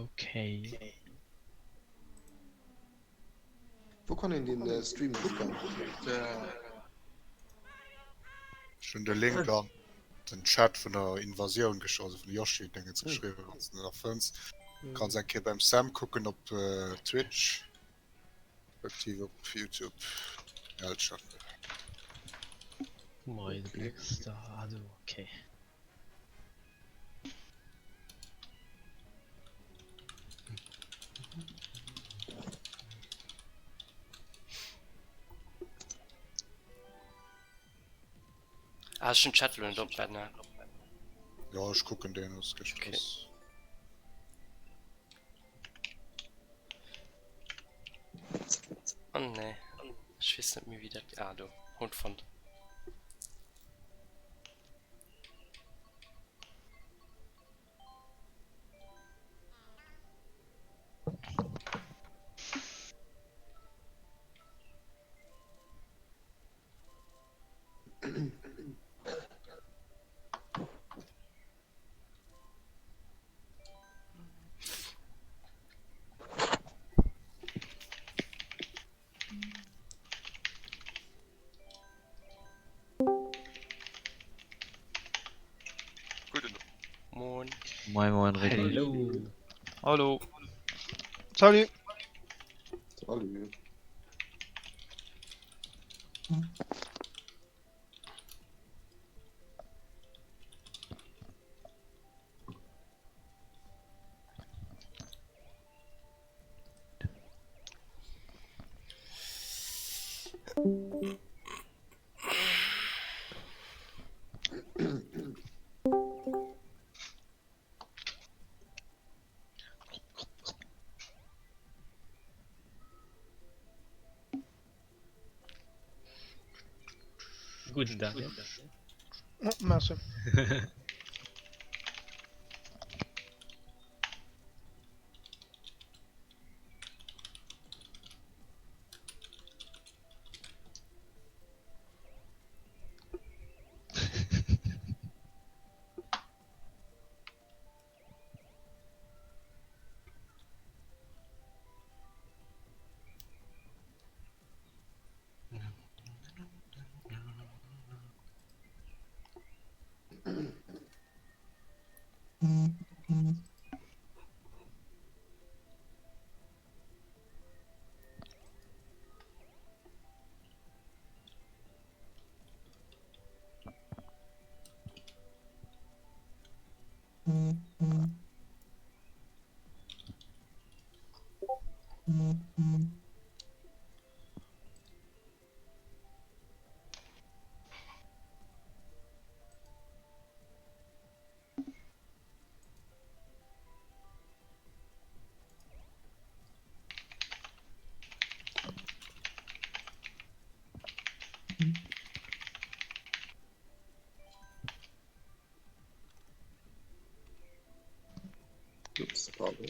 Okay. Wou kann een den Stream kucken? Ech hunn de Link an den Chat vun der Invasioun gesch also vun der Yoshi Dingens geschriwwen, wann s de nach fënns. Kanns eng Kéier beim Sam kucken op Twitch respektiv op Youtube. Elchef. Mei, de Black Star, ah do, okay. Ah, ech hunn Chat lo net op, ne? Ja, ech kucken deen, ass kee Stress. Oh nee, ech weess net méi wéi dat, ah do, hunn fonnt. Gudden Moin. Moin moin Ricky. Hello. Hallo. Salut. Salut. Gudden Dag. Oh, merci. Ups, pardon.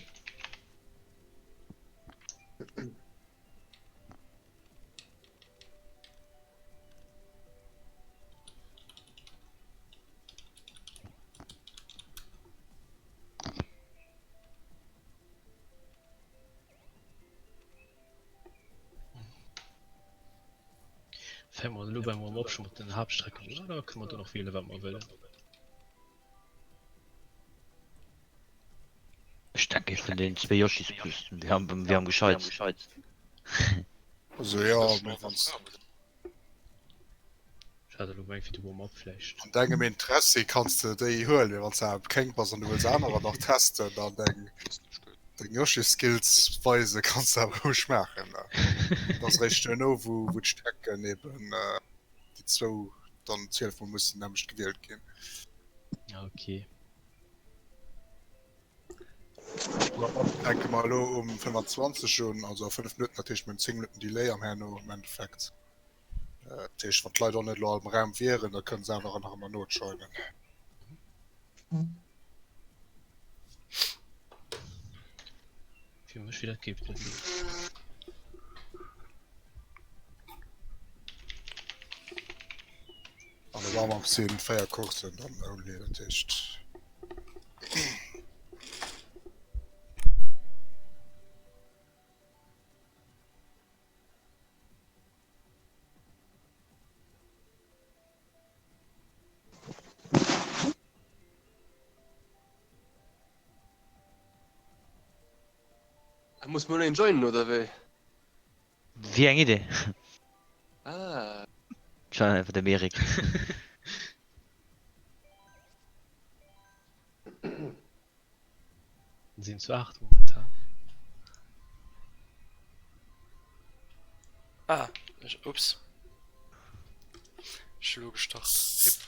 Fänke mer elo beim Warm-up scho mat den Haaptstrecken un oder kënne mer do nach wiele wat mer wëllen? Ech denke vun den zwee Yoshis plus wir haben wir am gescheitsten. Also ja, mee wanns Ech hat elo gemengt fir de Warm-up vläicht. An dengem Interessi kanns de déi huelen, mee wanns de awer kéng bass an du wëlls anerer nach testen an deng deng Yoshi-Skills weisen, kanns de awer roueg maachen. Et ass eréischt duerno wou wou d'Strecken eben déi zwou dann 12 mol mussen nämmlecht gewielt ginn. Okay. Fänke mer elo um 25 un, also a 5 Minutten, dat heescht mir hunn 10 Minutten Delay am herno am Endeffekt. Dat heescht, wann d'Leit och net elo all am Raum wieren, da kënnen se awer nach ëmmer nojoinen. Fir mech wier dat kee Problem. An de Warm-up sinn 4 Courssen dann only, dat heescht. Muss mer elo een joinen oder wéi? Wier eng Idee. Ah. Joinen einfach dem Erik. Sinn zu 8 momentan. Ah, ech, ups. Ech hu lo gestart. Rip.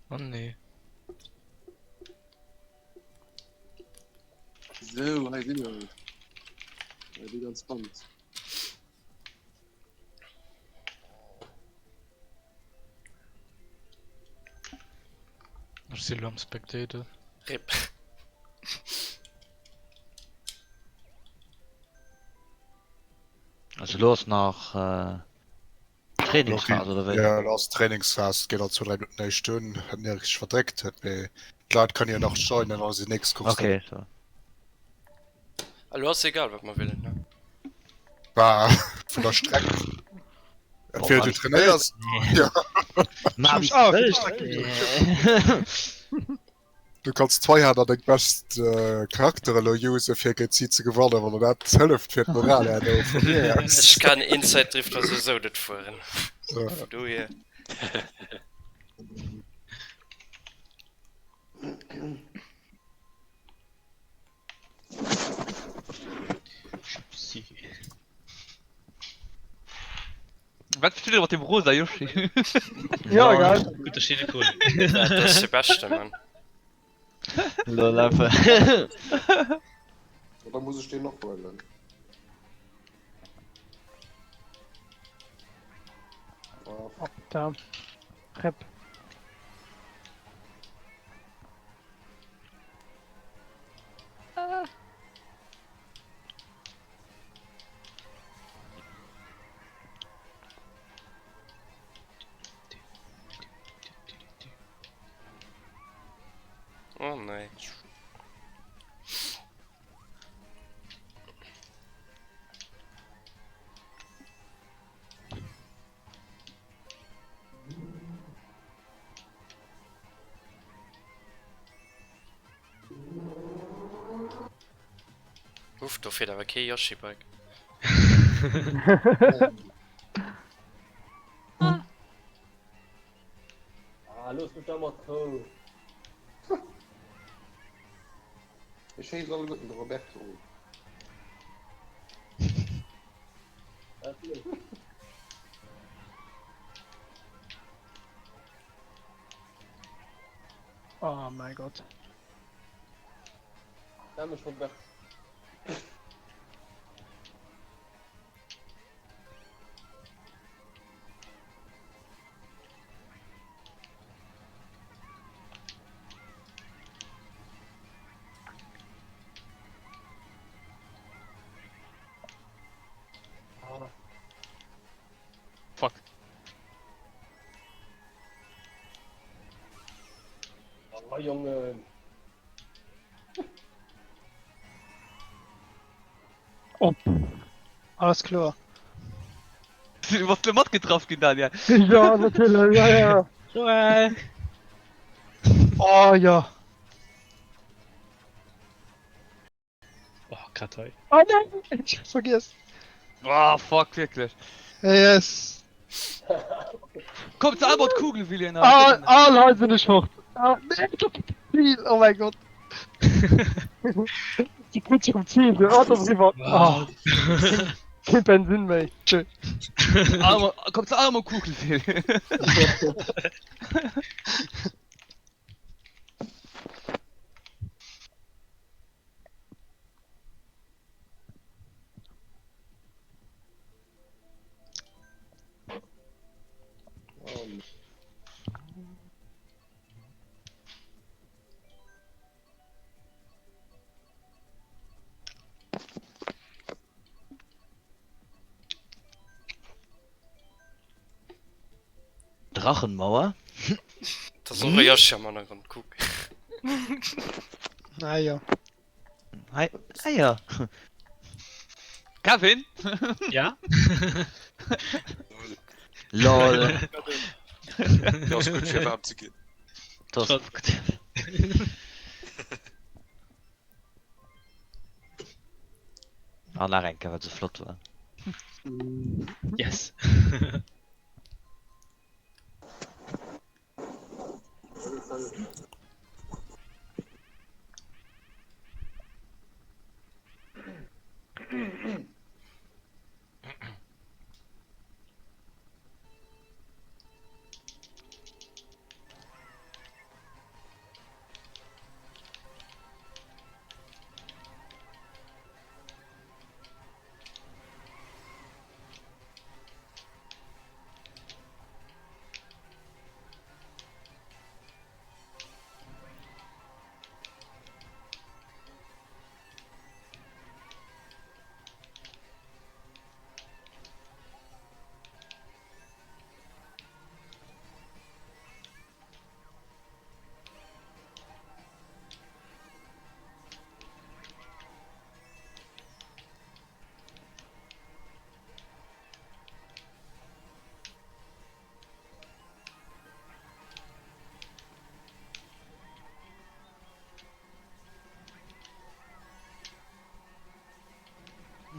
Oh nee. Sou, hei si mir. Déi ganz Band. Ech si lo am Spectator. Rip. Also lo ass nach äh, Trainingsphase oder wéi? Ja, lo ass Trainingsphase, et geet all zwou, dräi Minutten éischt un. Huet den Erik sech verdréckt huet, mee d'Leit kënnen jo nach joinen a si nächst Course. Okay, so. Elo ass egal wat mer wëllen, ne? Bah, vun der Streck. Entweder du trainéiers. Ja. Ma, Ech ah, fir d'Streck Du kanns Zweihander deng bescht äh, Charaktere lo use fir géint si ze gewannen, wann der dat hëlleft fir d'Moral herno vun mir aus. Ech kann Inside Drifter souwisou net fueren. Ja. Vun dohier. Gypsy. Wat steet mat dem rosa Yoshi? Ja, egal. Gutt, da steet e cool. Dat ass de beschte Mann. Lol, einfach. Da muss ech deen och huelen. Ah, Oh, da. Rip. Oh nee. Uff, do fiert awer kee Yoshi-Bike. Ah, looss mech da mat Rou. Ech schéiss alleguerten de Roberto un. Oh mein Gott. Nenn mech Robert. Fuck. Oh, Jongen. Oh. Alles kloer. Du bass lo matgetraff ginn, Daniel. Ja, natierlech, ja, ja. Joël! Oh, ja. Oh, grad hei. Oh nein, ich hab's vergiss. Oh, fuck, wierklech. Yes. Komm, zu Albert Kugel, William. Ah, ah, hei sinn ech fort. Ah, nee, ich hab Ziel. Oh mein Gott. Die Kutsche um Ziel, der Auto rüber. Oh, kein Benzin méi. Tschö. Arme, komm zu Arme Kugel, William. Drachenmauer? Da ass och e Yoshi am Hannergrond, kuck. Ah ja. Hi, ah ja. Kevin? Ja? Lol. Dat ass gutt fir waarm ze ginn. Das ist gut. An nach eng Kéier, well se flott war. Yes.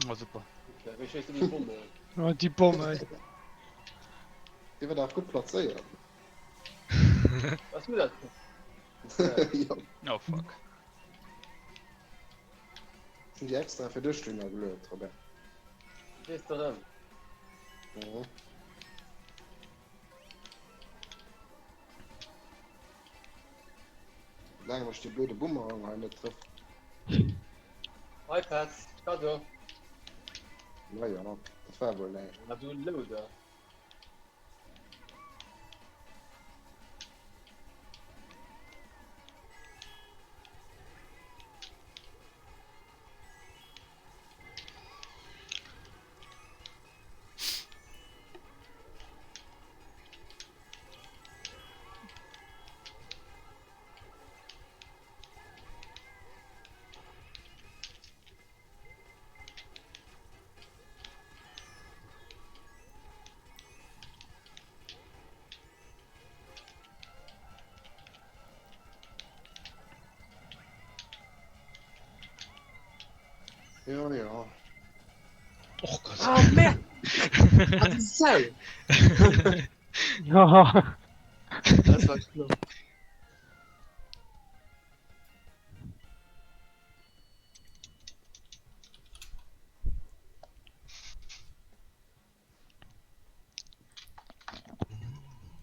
Oh, super. Wéi schéiss du déi Bomm, ey? Oh, déi Bomm, ey. Déi war dach gutt plazéiert. Was du dat? Jo. Oh fuck. Hun déi extra fir dech dunner geluet, Robert. Wees de rem. Mhm. Soulaang mech dee blöde Bumerang hei net trëfft. iPads, Cadeau. Naja, dat war wuel näischt. Na du Louder. Ja, ja. Och Gott. Ah, merde! Ah, déi Sau! Ja. Dat war knapp.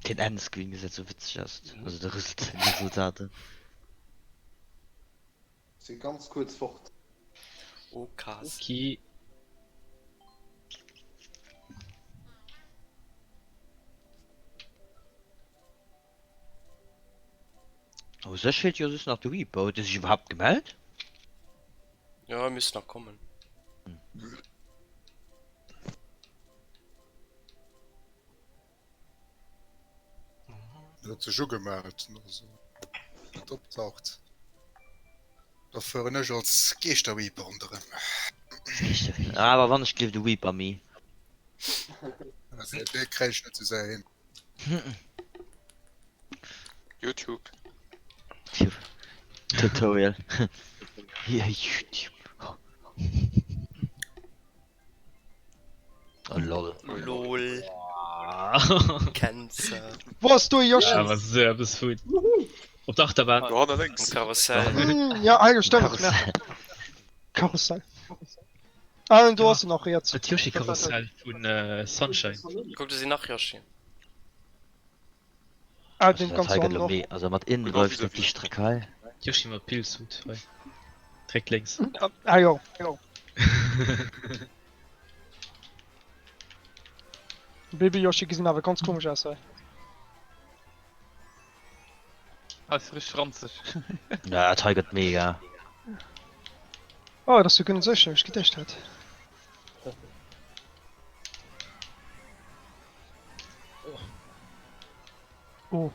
Den Endscreen gesäit sou witzeg aus, also de Resultate. Si ganz kuerz fort. Oh Kas. Okay. U sech feelt jo just nach de Reaper. Huet e sech iwwerhaapt gemellt? Ja, e misst nach kommen. En huet sech ugemellt, also net optaucht. Da fueren ech als Geeschter-Reaper ronderëm. Awer wann ech gleef de Reaper mi. Dee kréich ech net sou séier hin. Youtube. Tutorial. Youtube. Oh lol. Lol. Kenzer. Wo ass do Yoshi? Awer sou eppes vu. Op der Achterbahn. Do hanne lénks. Am Karussell. Hm, ja, ah, stimmt. Karussell. Ah, do ass en nach riets. Dat Yoshi-Karussell vun Sunshine. Kuck, do sinn nach Yoshi. Ah, Also den dat ganz hei gëtt hannen elo och. méi, also mat innen Genau läuft net vis-à-vis. déi Streck hei. Yoshi mat Pilzhut hei. Direkt lénks. Ah jo, jo. Baby Yoshi gesinn awer ganz komesch aus hei. Ass richteg ranzeg. Ja, dat hei gëtt mega. Oh, dat ass jo guer net esou schlëmm wéi ech geduecht hat. Oh.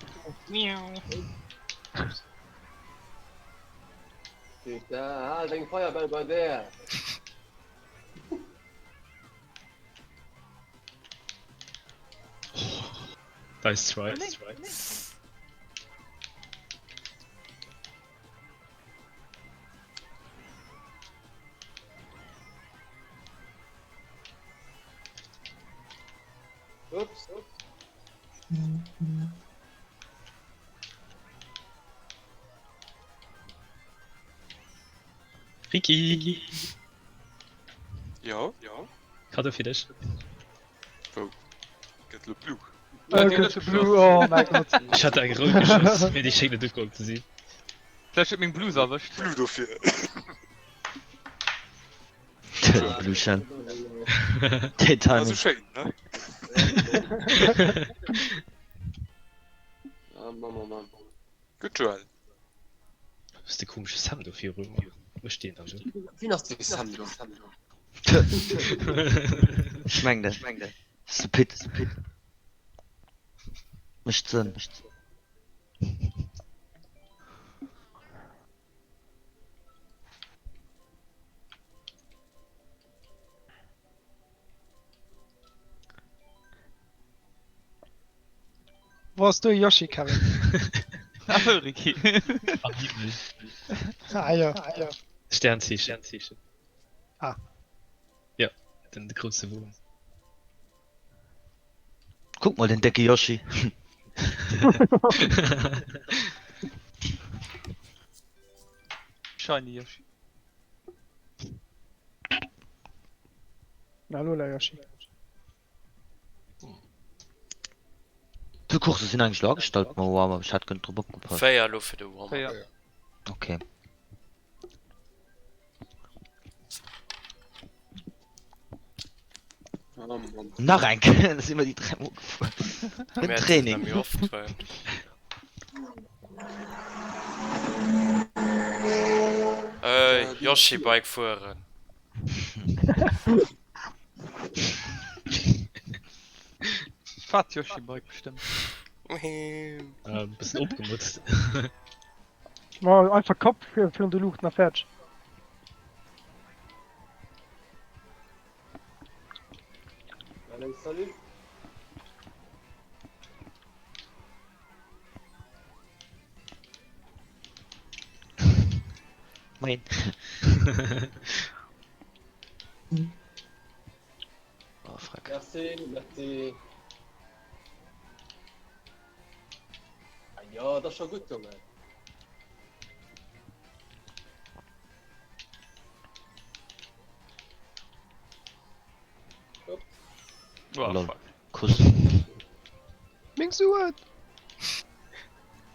Da, hal deng Feierbäll bei där! Nice try. Ups. Ricky! Jo? Jo? Kado fir dech. Wou? Gëtt lo blue. Äh, gëtt blue, oh mäi Gott. Ech hat eng rout geschoss, mee déi schéngt net ukomm ze sinn. Vläicht huet meng Bluse erwëscht. Blue dofir. Blue Shell. Deen War sou Timing. schéin, ne? Ah, Mann, oh Mann. Gutt Joël. Wat ass dee komesche Sam do viru mer? Mécht deen dann do? Wien ass dee Sam do? Ech meng dat ass de Pit. Mécht Sënn. Wou ass du Yoshi, Kevin? Hallo Ricky. Am Himmel. Ah jo. Sternzeechen. Ah. Ja, den grousse Wurm. Kuck mol den décke Yoshi. Shiny Yoshi. Na Lola Yoshi. Wéi Coursse sinn eigentlech lo agestallt mam Warm-up? Ech hat guer net drop opgepasst. 4 elo fir de Warm-up. 4. Okay. Nach eng Kéier, da si mer déi 3 mol gefuer. Den Training. Méi oft well. Äh, Yoshi Bike fueren. Fat Yoshi Bike bestëmmt. Äh, bëssen opgemutzt. Ma einfach Kapp virun de Luuchten a fäerdeg. Allez, salut. Moin. Oh, fuck. Merci, merci. Ah ja, dat ass scho gutt gaangen. Oh, Lol. fuck. Kuss. Meng Suen!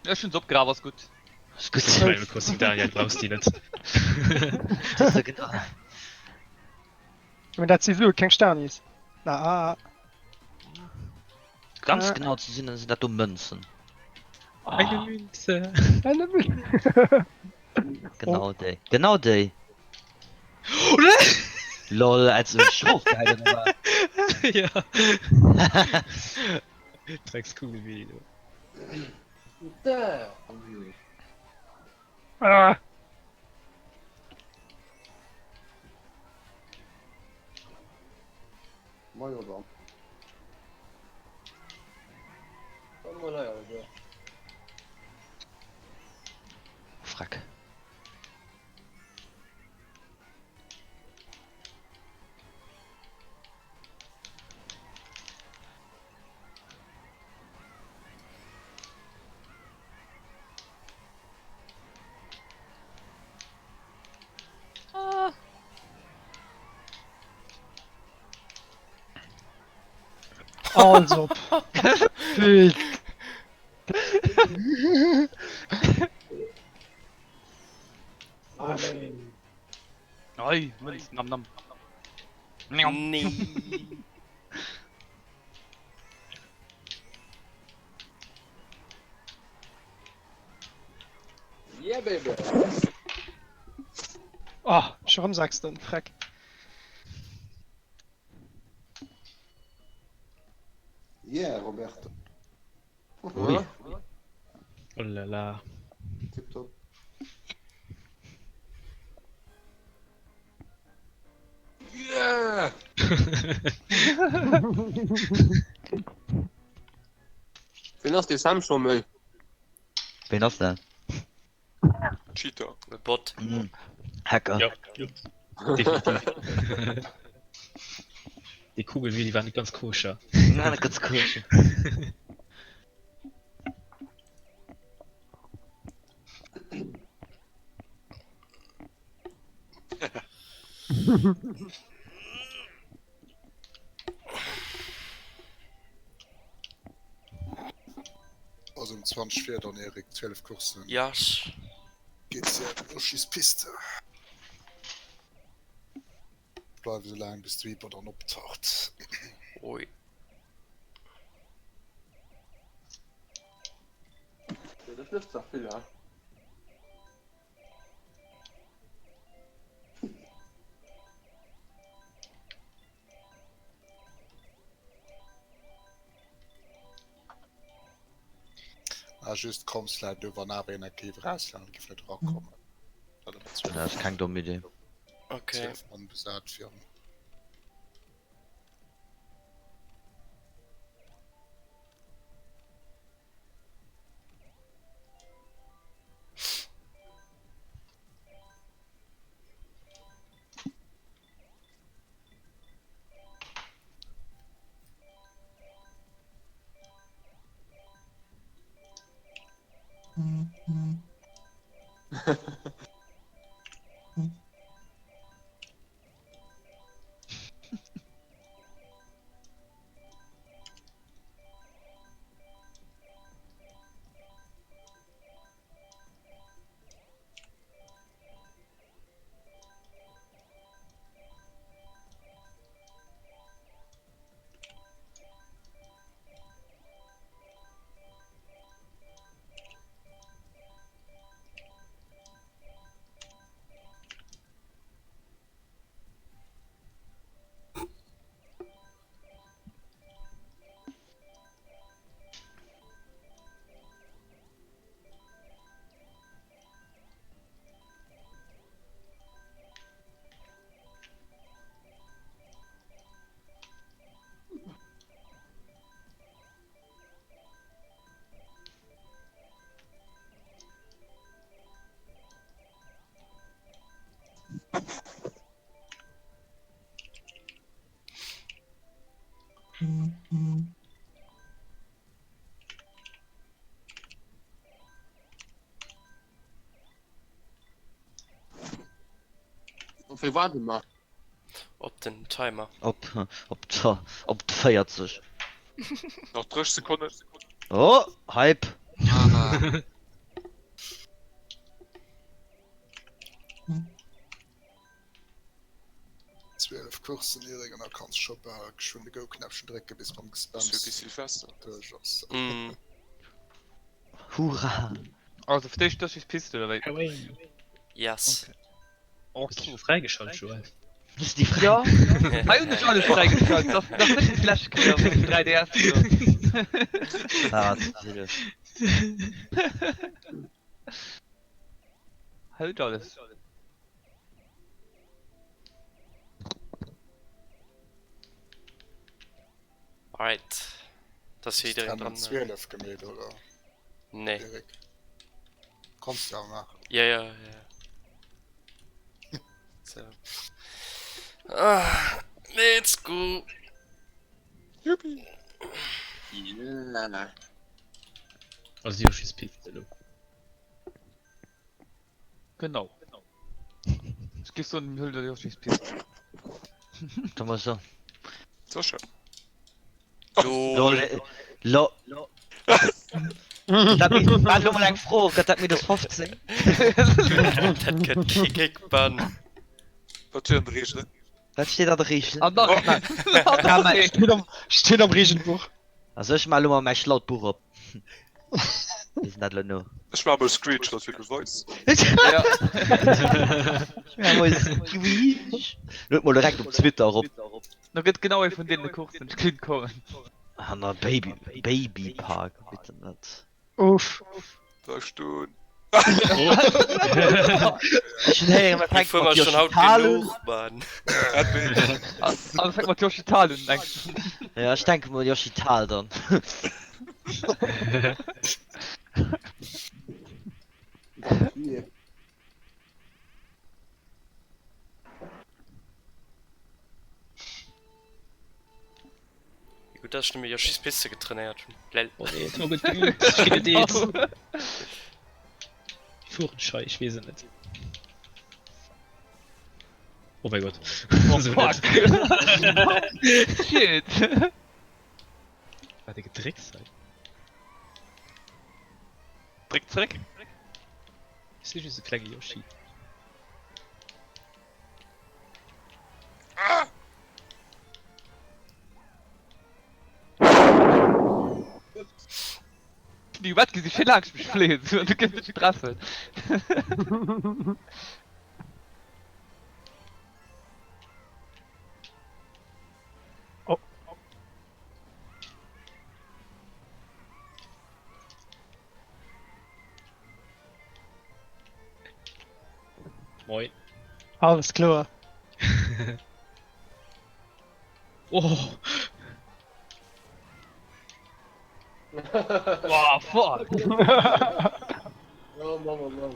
Ech hunn se opgraff, ass gutt. Ass gutt. Animal Crossing Daniel, brauchs déi net. Dat ass ja genau. Mee dat si Sue, keng Sternis. Na ah. Ganz genau ze sinn, sinn dat do Mënzen. Eine Münze. Eine Münze. Genau déi. Genau déi. Lol, als ech schrof geheit oder wat? Ja. Dreckskugel wéi do. Putain! Ah. Majo dann. Komm mol hei, Alter. Frack. Als op. Bild. Ei, Mënz, nam nam. Nee. Yeah, baby! Oh, scho rëm sechsten, freck. Yeah, Roberto. Ui. Oh la la. Tipptopp. Yeah! Wien ass dee Sam scho méi? Ween ass dat? Cheater. E Bot. Mm. Hacker. Ja, definitiv. Déi Kugelwilli war net ganz koscher. War net ganz koscher. Also um 20 vir dann Eric, 12 Coursen. Jasch. Geht's ja Yoshis Piste. Ich bleiwe so laang bis de Reaper dann optaucht. Ui. Ja, das ist doch viel, ja. Ah, just kommst läit do wann awer een Eck géif erausfalen, géif net erakommen. Dat ëmmer 12. Dat ass keng domm Idee. Okay. 12 Mann besat wieren. Op wéi waarde mer? Op den Timer. Op, op der, op d'40. Nach 30 Sekonnen. Oh, Hype! Ah. 12 Coursen Erik an da kanns scho bal geschwënn de Go-Knäppchen drécke bis mam Ass jo wéi Gespamms Silvester. duerch ass. Mm. Hurra! Also fir d'éischt duerch Piste oder wéi? Away. Yes. Okay. Hues du fräigeschalt, Joël? Hues déi fräi? Ja, hei hunn ech alles fräigeschalt. Dat ass net déi lescht Kéier wou ech 3DS hunn. Ah, natierlech. Hei hunn ech alles. Alright. Dat ass jo Hues jiddereen d'Rennen dran. 12 gemeet oder? Nee. Erik? Konns de awer maachen. Ja, ja, ja. So. Ah, let's go. Juppie! Yeah. Also Yoshi's Piste elo. Genau. Ech géif soen, mir huelen der Yoshi's Piste. Thomas so. Sécher. Lol. Lo. Dat war lo mol eng Fro, gëtt dat minus 15? Dat gëtt kee Kickban. Wat steet an de Reegelen? Wat steet an de Reegelen? An nach een! An nach een! Steet am, steet am Reegelbuch. Also ech maache lo mol mäi schlaut Buch op. Liesen dat lo no. Ech maache mol e Screenshot fir Beweis. Ja. Ech maache mol e Screensh. Lued mol direkt op Twitter erop. Da gëtt genau ee vun deene Coursen d'Clean kommen. An der Baby, Baby Park, bitte net. Uff. Da stoen. Ech hunn héieren, mir Déi fänke fuere mat mer schonn haut Yoshital un. genuch, Mann. Admin. An fänk mat Yoshital un, denken ech. Ja, ech denke mol Yoshital dann. Gutt dass ech nëmme Yoshi's Piste getrainéiert hunn. Lel. Oh nee, et war gutt geübt. Ech ginn et eens. Fueren schei, ech weess et net. Oh mein Gott. Oh fuck. Shit. Wat e Gedrécks hei. Dréck zréck. Ech si just e klenge Yoshi. Déi Wetke si fir laanscht mech fléien, sou du kënns net treffen. Oh. Moin. Alles kloer. Oh. Oh, fuck. Oh Mann, oh Mann.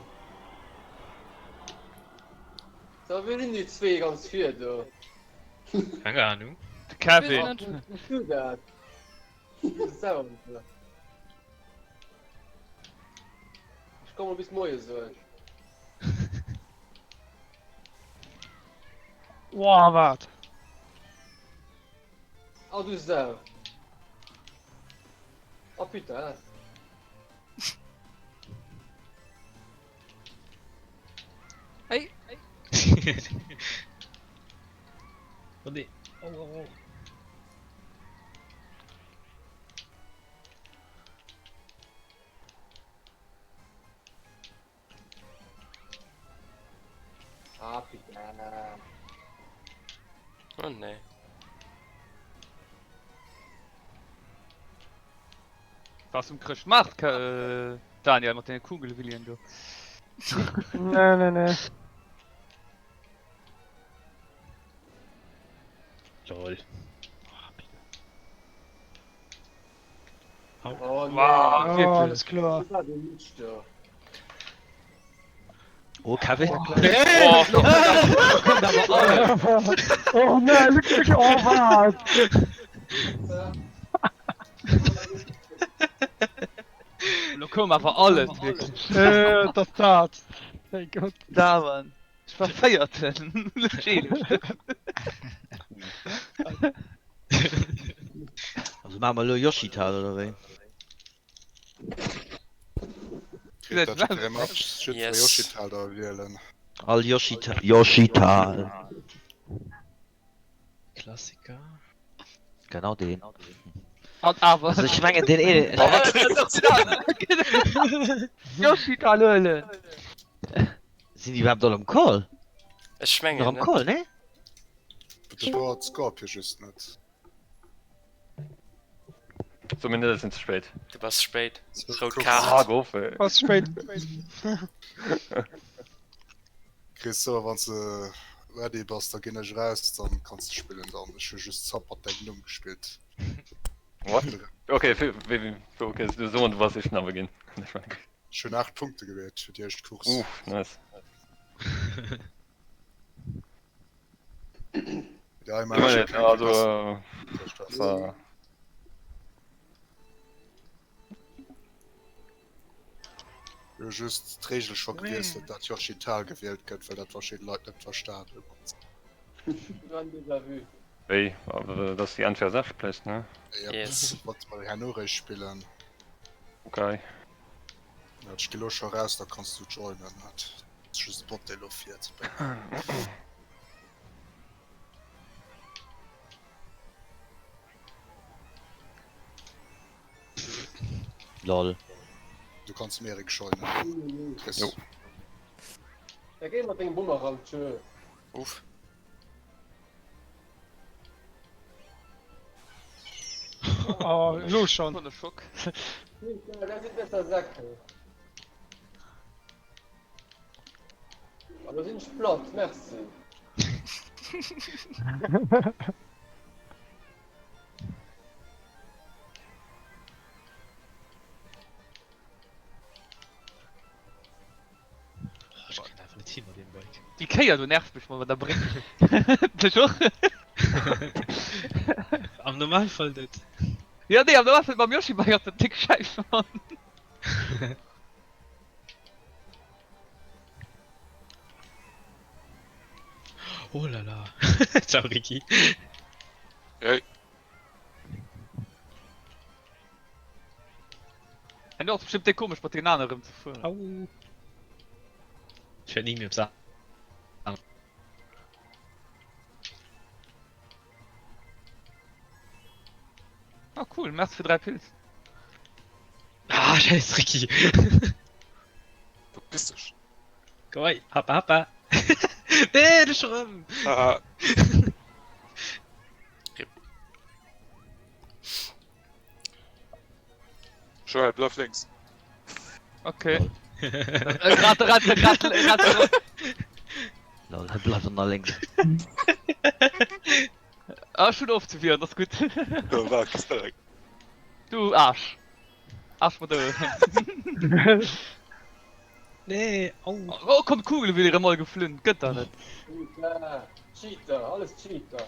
So, wéi sinn déi zwee ganz vir do? Keng Ahnung. De Kevin. Wéi du dat? Ech komm mol bis moie soen. Woah, wat? Oh du Sau. Oh putain. Hey. Oh nee. Oh, oh, oh. Ah putain. Oh nee. Wars um Chrëschtmaart, äh, Daniel, mat deene Kugelwillien do? Nee, nee, nee. Lol. Oh, nee. Wow, Oh, wirklich. alles klar. Was war denn nicht da? Oh, Kevin. Oh, kommt aber alles. Oh nee, wirklich, oh wat? Lo koum awer alles, wirklich. Äh, das dat. Hey Gott. Da, Mann. Ech war Véierten. Legit. Also maache mer elo Yoshital oder wéi? Kritt dat jiddweree mat? Jiddweree Yes. Yoshital da wielen. All Yoshital. Yoshital. Klassiker. Genau deen. An awer. Also ech mengen deen een. Yoshital huelen. Sinn déi iwwerhaapt all am Call? Ech mengen Nach am net. Call, ne? De Board Scorpio just net. So mir net sinn ze spéit. Du bass spéit. Rout Ah, Kaart. gouf ey. Was spéit. Chris, so wann se ready bass, da ginn ech raus, dann kanns de spillen dann. Ech hu just Zapp mat dengem Numm gespillt. What? Okay, okay, so du bass éischten awer ginn. Ech hunn 8 Punkte gemeet fir déi éischt Course. Uff, nice. Ja, ich meine, Immerhin, also, das war. Jo, just d'Regel scho gewiesselt, dat Yoshital gewielt gëtt, well dat verschidde Leit net verstan hunn. Grand déjà-vu. Wéi? Aber dat ass déi unfair Saach vläicht, ne? Ja, Yes. Wollte mer herno réischt spillen. Okay. Ja, ech gi lo scho raus, da kanns du joinen. Dat ass just e Bot, dee lo fiert. Lol. Du kanns dem Erik joinen. Chris. Jo. Da géi mat dengem Bumerang, tschö. Uff. Oh, elo schon. Schon e Schock. Dat sinn besser Säckel. Ah, do sinn ech platt, merci. Oh, ech kréien einfach net hin mat deem Bike. Déi Kéier do nervt mech mol mat der Bréck. Dech och? Am Normalfall net. Ja nee, am Normalfall mam Yoshi mach ich op den Tick Schäiss Mann. Oh la la. Ciao Ricky. Hey. An du ass bestimmt déi komesch mat den aneren ze fueren. Au. Ech wäert ni méi op Sa. Ah cool, merci fir 3 Pilz. Ah, scheiß Ricky. Verpiss dech. Komm hei, happa happa. Nee, du schon rëm. Haha. Rip. Joël, bleif lénks. Okay. Grad, grad, grad, grad. Lol, hei bleift en nach lénks. Ah, ech hunn ofzewieren, ass gutt. Jo, war gesagt. Du Arsch. Arsch mat Ö. Nee, au. Oh, komm, d'Kugele wéi erëm all geflunn. Gëtt der net. Cheater, Cheater, alles Cheater.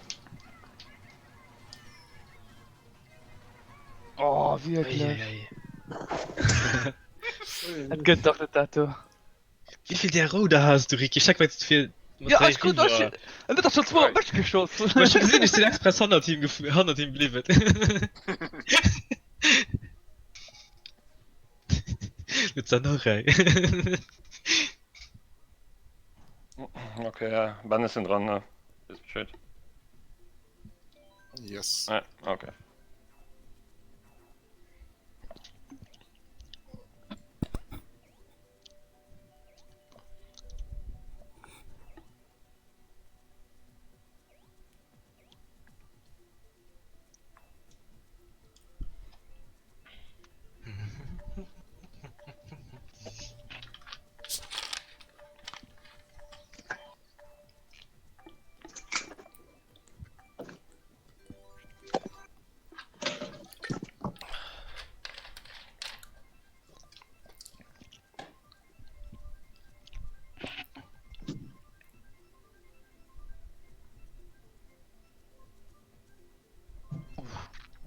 Oh, wierklech. Eieiei. Et gëtt dach net dat do. Wéivill där rouder has du Ricky? Check wat fir mat Ja, dräi ech krut ech riwwer. En huet dach schon zwou op mech geschoss. Ma ech hu gesinn, ech sinn express hannert him gef hannert him bliwwen. Huet se nach eng? Okay, ja, Ben ass dran, ne? Weess Bescheed. Yes. Ja, okay.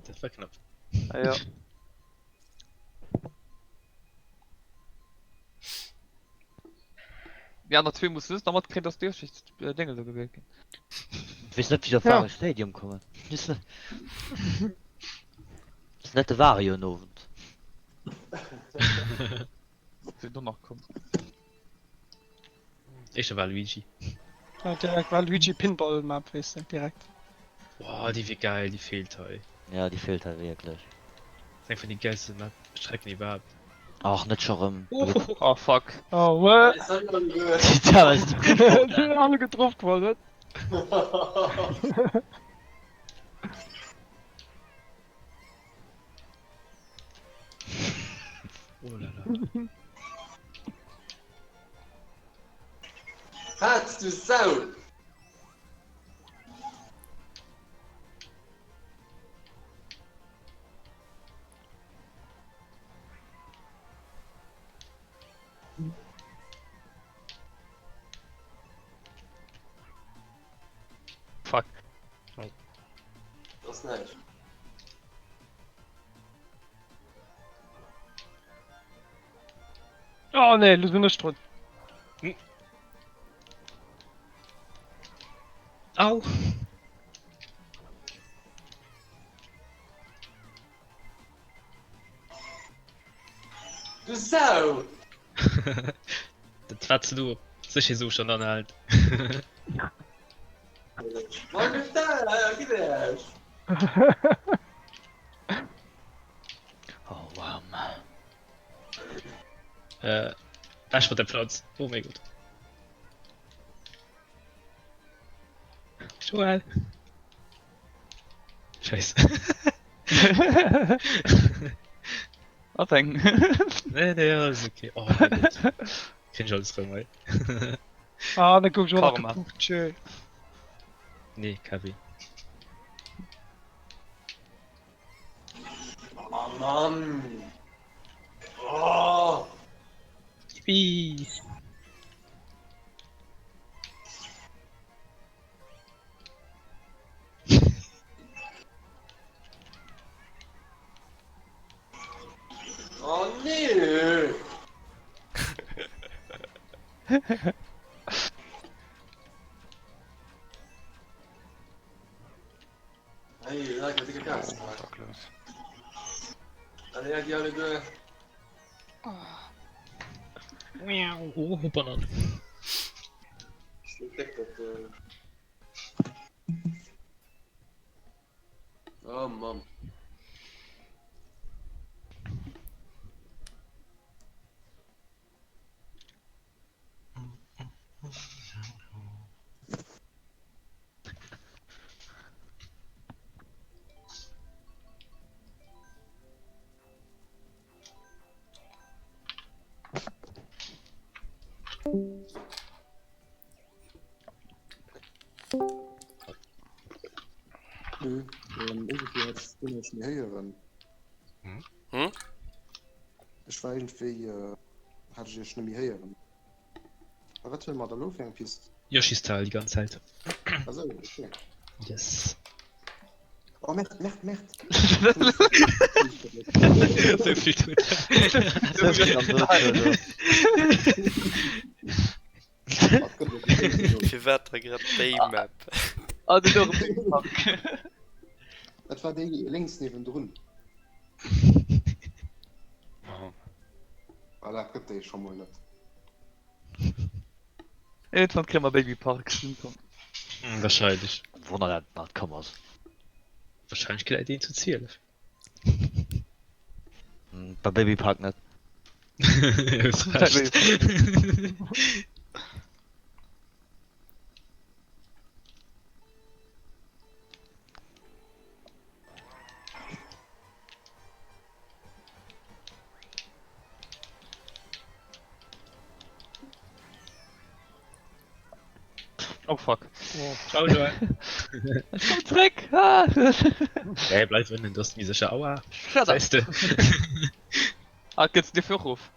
Dat war knapp. Ah, ja. Déi aner zwee mussen just nach matkréien, dass d'Déngel do gewielt ginn. Ech weess net wéi ech op Wario Stadium kommen. Ass net de Wario en Owend. Sinn do nach komm. Éischter Waluigi. Ja, direkt Waluigi Pinball Map, weess de, direkt. Boah, déi wier geil, déi feelt hei. Ja, déi feelt hei wierklech. Ass eng vun de geilste Map Strecken iwwerhaapt. Ach, net scho rëm. Oh fuck. Oh, what? Da ass déi Pinball. Sinn alle getroff geworden, wat? Oh la la. Hatz du Sau! Fuck. Das ass näischt. Oh nee, lo sinn ech drun. Au! Du Sau! Dat war ze no. Sécher sou schon anhalt. Mann, gëtt dat, gëtt dat! Oh wow man. Äh, ech mat der Platz. Oh mein Gott. Joel. Scheiße. Ass eng. Nee, nee, alles okay. Oh mein Gott. Krieg ich alles rëm hei. Ah, da gouf ech och nach Karma. gepucht, tschö. Nee, Kevin. Oh Mann! Oh! Yippie! Hey, sag mal, dicke Gas. Allez, ja, déi alleguer. Oh, Banann. Déck, dat. Oh Mann. Nö, ähm, iergendwéi hat ech dunn net méi héieren. Hm? Hm? Ech war iergendwéi, äh, hat ech iech net méi héieren. A wat huele mer da lo fir eng Pist? Yoshistal déi ganz Zäit. Ah sou, okay. Yes. Oh Merde, Merde, Merde! Sou vill Tut. Sou vill am Virtual. Firwat da grad déi Map? Ah, den och im Park. Dat war déi lénks niewendrun. Voilà, gëtt déi scho mol net. Irgendwann kréie mer Baby Park. Wahrscheinlech. Wonner dat nach komm ass. Wahrscheinlech gëtt et een zu 12. Bei Baby Park net. Hues Recht. Oh fuck. Ciao Joël. Ech komm zréck! Ah! Nee, bleif ënnen, do ass méi sécher. Aua! Shut up! Weis de. Ah, gëtt dir fir of?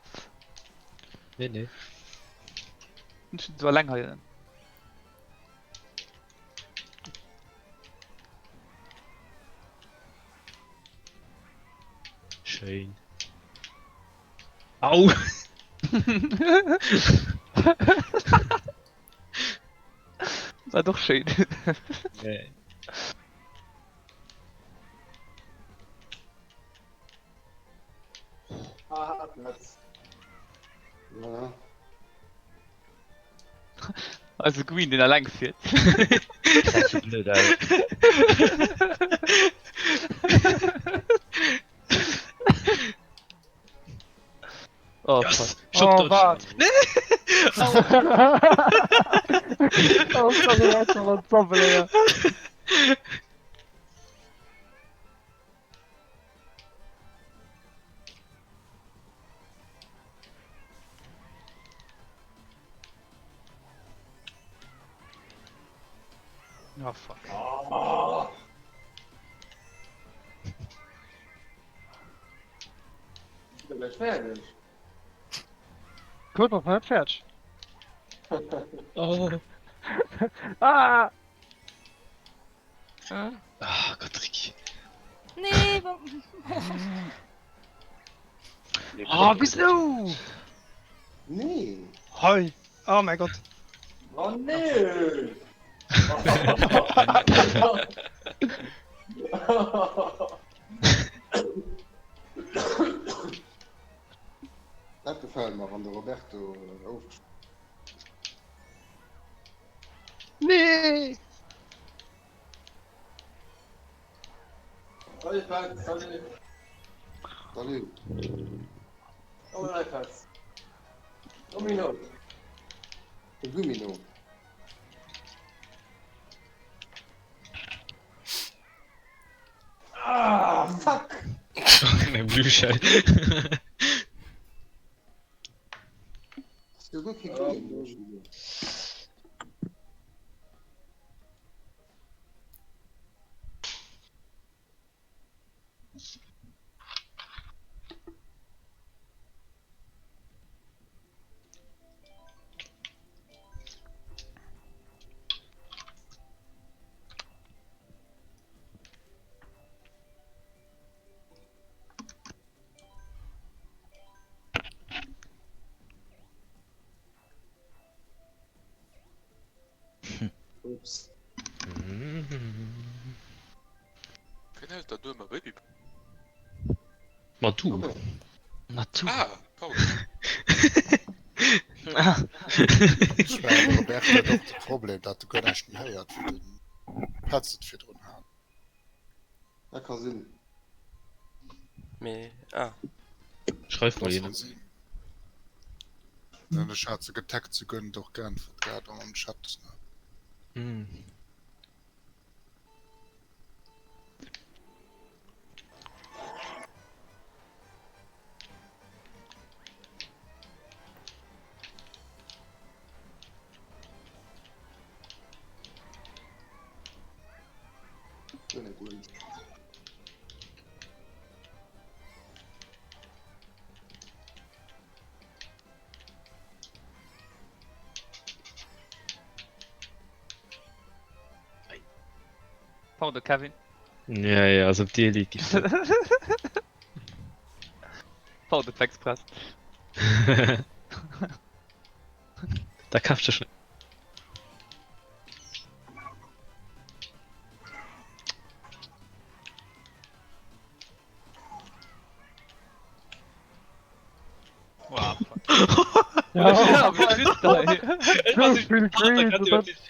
Nee, nee. Ech sinn esou eleng hei ënnen. Schéin. Au! War doch schéin. Nee. Ah, Platz. Ja. Also Green, den alleng fiert. Seid so blöd, ey. Oh, Yes! fuck. Schock Oh, dodge. wat? Nee! Oh, sorry, dat war an Zappel, Oh, fuck. Oh. Ich bin gleich fertig. Guck mal, net fäerdeg. Oh. Ah! Ah, Gott, Ricky. Nee, wa- Oh, wieso? Nee! Hei! Oh mein Gott. Oh nee! Dat gefält mer, wann de Roberto ofgesprongen Nee! Salut Pat, salut! Salut! Oh nein, Pat. Domino! De Gumino. Ah, fuck! Mein Blue Shell. Ass jo guer kee Gummi. Wien hält da duer mat Baby? Ma du. Ma du. Ah, pardon. Ech mengen, de Roberto huet och de Problem, dat e guer näischt méi héiert, wéi den Headset virdrun hat. Dat ka sinn. Mee, ah. Schreif mol Dat een. kann sinn. Ech hat se getaggt, se guer net och geäntwert gehat am Chat. Hm. Pardon, Kevin. Ja, ja, also op dir liit déi Faute. Pardon, d'Express. Da kaft du schon.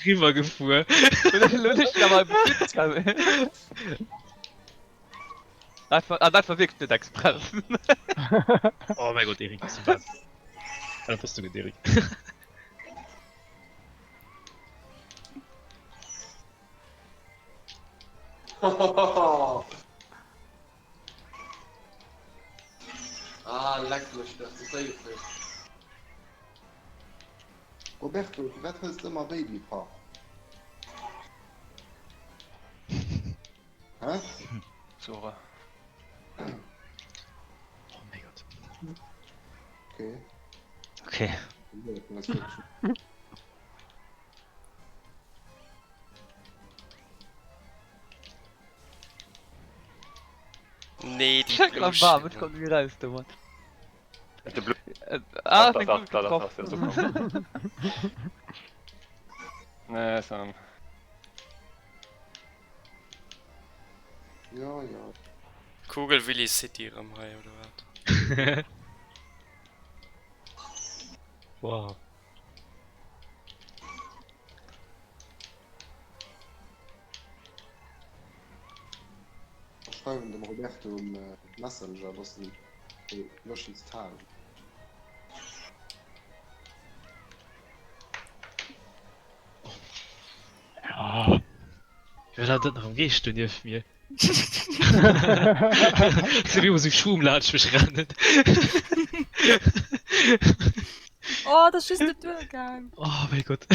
Riwer gefuer. Dat war, ah, dat war wierklech net express. Oh mäi Gott, Erik, bist du bad. Ah, dat bass du net, Erik. Ah, leck mech, dat ass éifeg. Roberto, firwat hëls de ëmmer Babypark? Hä? Sora. Oh mäi Gott. Okay. Okay. Nee, déi Check am Bam, ech komm ni raus do, Mann. De Blu Ah, Dach, eng dach, Kugel dach, getroff. dach, dach, super. Nee, Sam. Ja, ja. Kugel Willy City erëm hei, oder wat? Wow. Ech schreiwen dem Roberto um Messenger, dass en déi Yoshis Tal. Ja. Wer hat dat nach am Geescht do nieft mir? Se wéi sou Schum laanscht mech rennen. Oh, dat ass just net duergaang. Oh mäi Gott.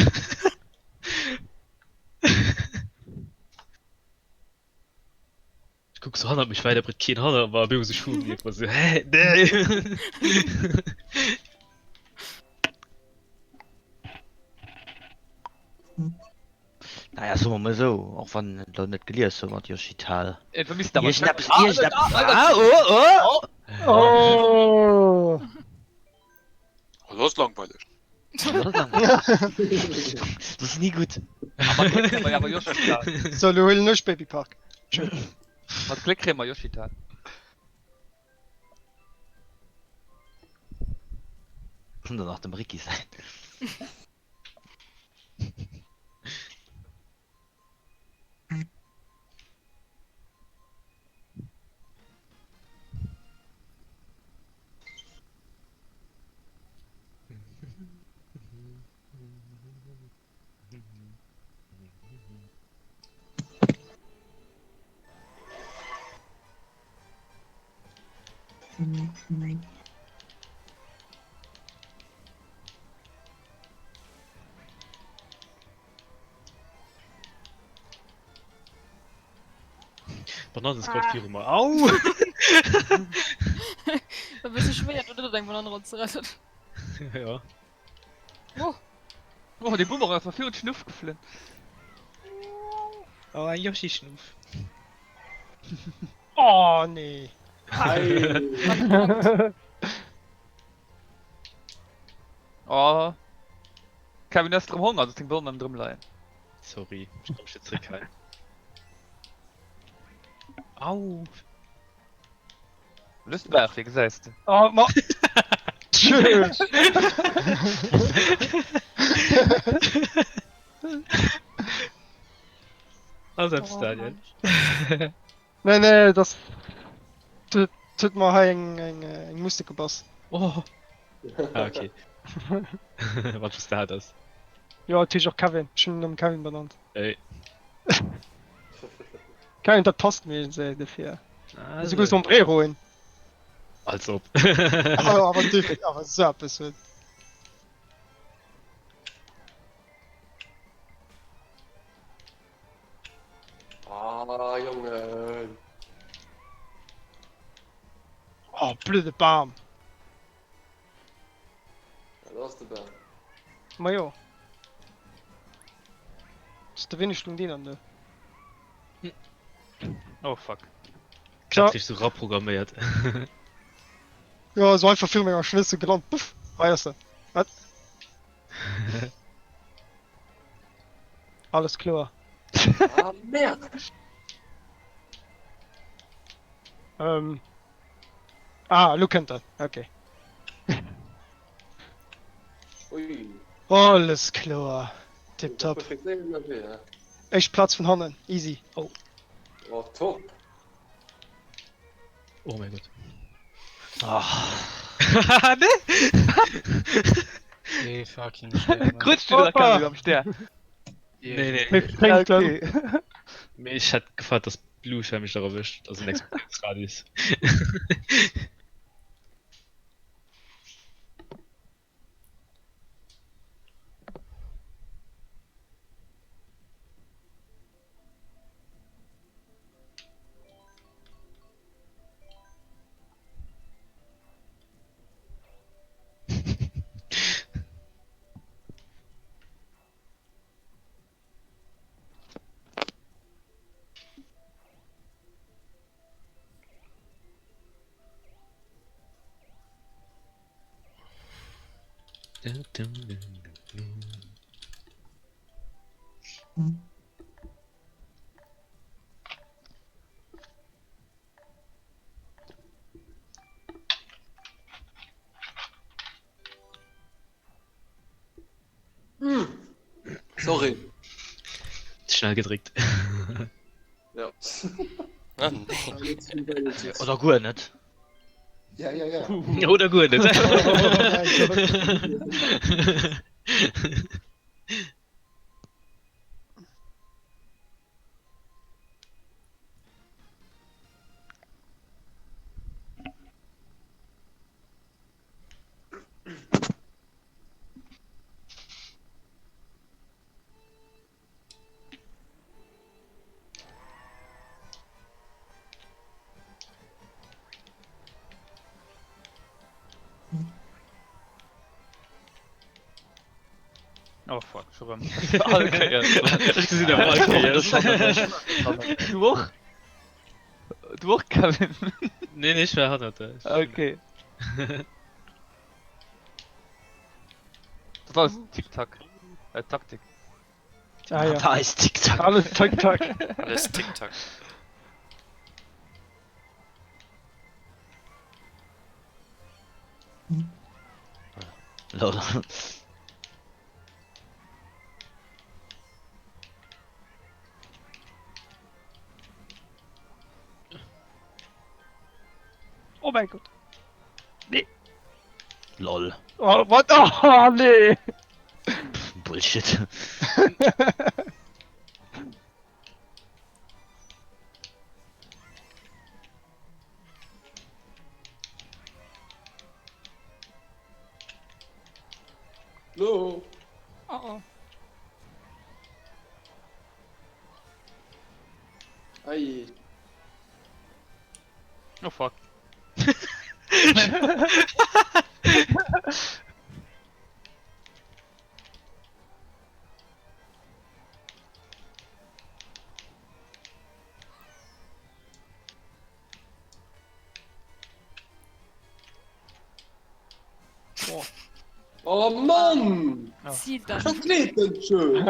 Ech kuck sou hannert mech weider, op et keen hannert mer, op eemol sou Schum nieft mer, sou hä, nee. Naja, soe mer mol esou, och wann en et elo net gelies huet mat Yoshital. Et misst awer Iergendeppes, iergendeppes, ah, oh, oh! Oh! Oh, dat ass langweileg. Dat ass ni gutt. Mat Gléck kréie mer awer Yoshital. So, lo huelen ech Babypark. Tschö. Mat Gléck kréie mer Yoshital. Kann dann nach dem Ricky säin. D'Banann ass grad viru mer. Au! E bësse schwéier, do net op eng Banann eranzerennen. Ja. Oh. Oh, dee Boomerang ass mer virun d'Schnuff geflunn. Oh, ein Yoshi-Schnuff. Oh nee. Oh. Kevin, du has drëm Honger, dass deng Bonne drëm leien. Sorry, ech komm schon zréck hei. Au! Lust Baach, wéi gesäis de. Oh, ma. Tschüss! Ass eppes, Daniel? Nee, nee, das. Huet huet mer hei eng eng eng Mustek gebass. Oh! Ah, okay. Wat was dat ass. Jo, et heescht och Kevin. Ech hunn en nom Kevin benannt. Ey. Kevin, dat passt mir iergendwéi dofir. Esouguer Sombrero hunn. Als ob. Awer awer definitiv, awer esou eppes huet. Ah, Jongen. Oh, blöde Bam. Ja, dat ass de Bam. Ma jo. Ass de wéineg stung deen an de. Oh fuck. Grad richteg sou raprogramméiert. Jo, sou einfach viru menger Schnëss sou gelant. Puff, hei ass se. Wat? Alles kloer. Ah, merde! Ähm. Ah, elo kënnt en. Okay. Ui. Alles kloer. Tipptopp. Dat war ënnerwee, hä? Éischt Platz vun hannen. Easy. Oh. Oh, top! Oh mein Gott. Ah. Nee! Nee, fucking shit. Rutscht du da Kevin am Stär? Nee, nee. Mir fänkt an. Okay. Mee ech hätt gefaart, dass Blue Shell mech nach erwëscht, also den Explosionsradius. Sorry. Schnell gedréckt. Ja. Ah, nee. Oder guer net. Ja, ja, ja. Oder guer net. Oh fuck, scho rëm. All Kéiers. Ech gesinn awer all Kéiers. Du och? Du och, Kevin? Nee, nee, ech war hannert der. Okay. Dat war alles Tic-Tac. Äh, Taktik. Ah, ja. Da ist Tic-Tac. Alles Tic-Tac. Alles Tic-Tac. Lol. Oh mein Gott. Nee. Lol. Oh, what? Oh, nee. Bullshit. No. Oh oh. Ei. Oh fuck. Oh Mann! Ziel dann. Schon kleet den schön!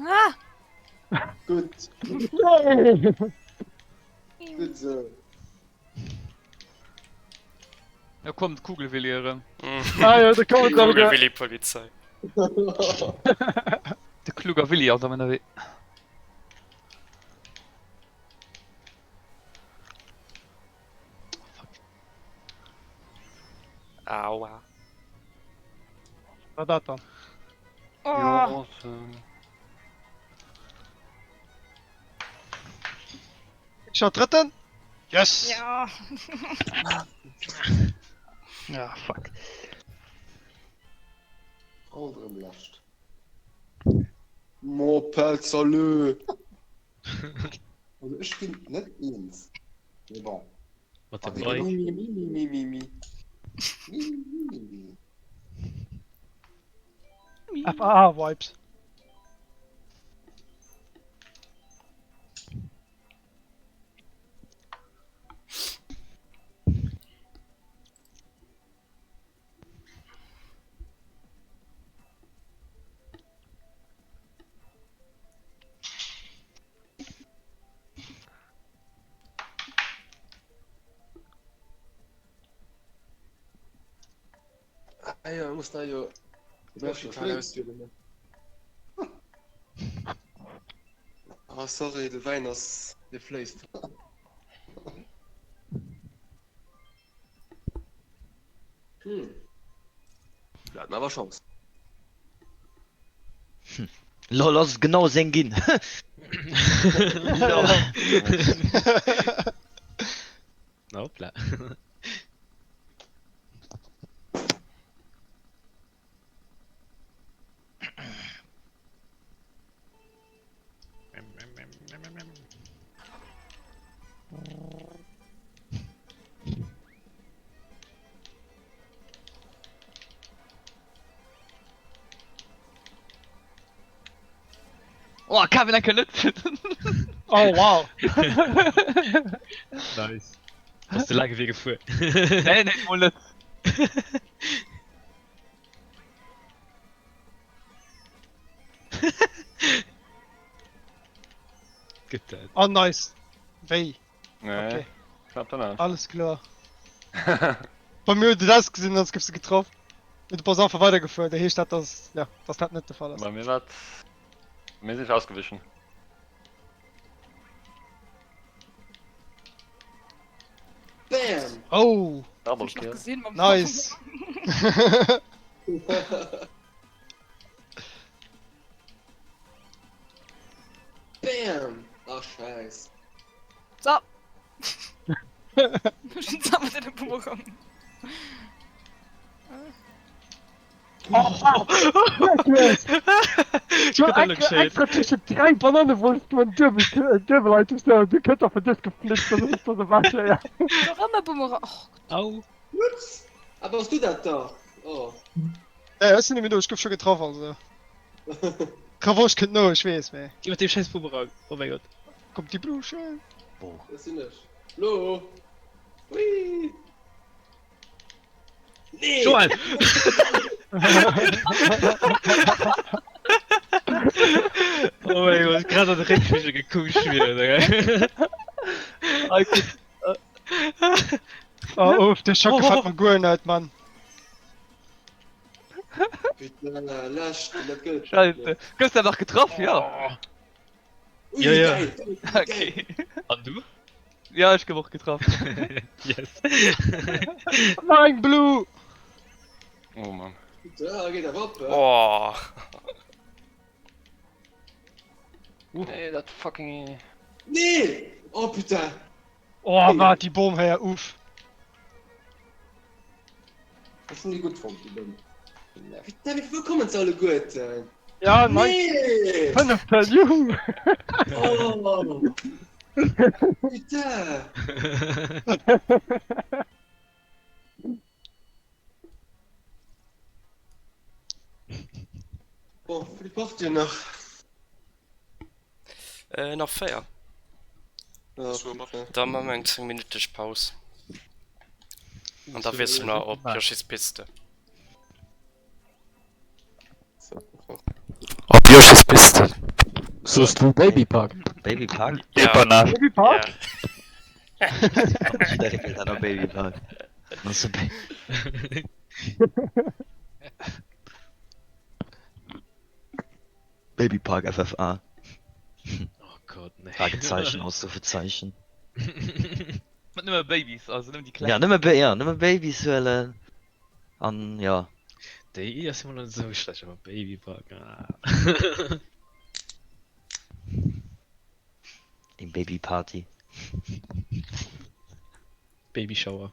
Ah! Gutt. Gutt sou. Da kommt d'Kugelwilli erëm. Ah jo, da kommen se alleguer. Kugelwilli-Polizei. De Kluger Willi ass am ënnerwee. Aua. War dat dann? Oh. Ich war dritten. Yes! Ja. Ja, fuck. Alt erëm lescht. Mo Pelz, salut! Also ech ginn net eens. Mee bon. Mat dem Mi, Bike. mi, mi, mi, mi, mi. Mi, mi, mi, mi. FAA Vibes. Ah jo, muss da jo auswielen. Ah sorry, de Wäin ass, dee fléisst. Hm. Wir hatten awer Chance. Lol, ass et genau seng ginn. Lol. Na hoppla. Oh, Kevin enke net. Oh wow. Nice. Bass de laange Wee gefuer? Nee, nee, mol net. Gëtt dat. Oh nice. Wéi? Nee, Okay. knapp danach. Alles klar. Bei mir huet et ausgesinn, als gëffs de getraff. Mee du bass einfach weidergefuer, da heescht dat, dass, ja, dass dat net de Fall ass. Bei mir war Mir sinn ech ausgewichen. Bam! Oh! Double Hab ich noch kill. gesehen beim Nice! Bam! Ach, scheiß. So. Zusammen mit dem Boomerang. Ech hunn extra tëschent 3 Bananewolken en Duebel Item Snow, du kënnt einfach duerchgeflitzt an ass dann ewech. Doch ëmmer Boomerang. Och Gott. Au. Ups! Ah, bass du dat da? Oh. Nee, ech sinn nemmi do, ech gouf scho getraff, also. Revanche kënnt no, ech weess, mee. Geh mat deem scheiß Boomerang, oh mäi Gott. Kommt déi Bluche. Dat sinn ech. Lo! Hui! Nee! Joel! Oh mein Gott, grad an de Réckspigel gekuckt schon wieder, Digga. Oh, uff, de Schock gefällt mer guer net, Mann. Putain, lâche, dat gëtt. Scheiße. Goufs du nach getraff? Ja. Ui, Ja, ja. geil, geil, geil. Okay. An du? Ja, ech gouf och getraff. Yes. Nach eng Blue! Oh Mann. Da geet awer op, hä? Oh. Nee, dat fucking. Nee! Oh putain! Oh, wat déi Bom héier, uff. Ech hunn déi gutt fonnt, déi Bom. Putain, wéi wou kommen se alleguerten? Ja, nice. Nee! Fënneften, juhu! Oh! Putain! Bon, wéi vill Partien nach? Äh, nach 4. Oh, Da man mer eng 10 minüteg Paus. An da wiessele mer op Yoshi's Piste. Op Yoshi's Piste. Soos du Babypark? Babypark? Ja. Babypark? Jidderee wëllt awer Babypark. Ass e Ba- Babypark FFA. Oh Gott, nee. Fragezeichen, Ausrufezeichen. Mat nëmme Babys, also nëmmen déi kleng. Ja, nëmme Ba-, ja, nëmme Babys huelen. An ja. Déi Iddi ass jo mol net esou schlecht, awer Babypark, ah. Eng Babyparty. Babyshower.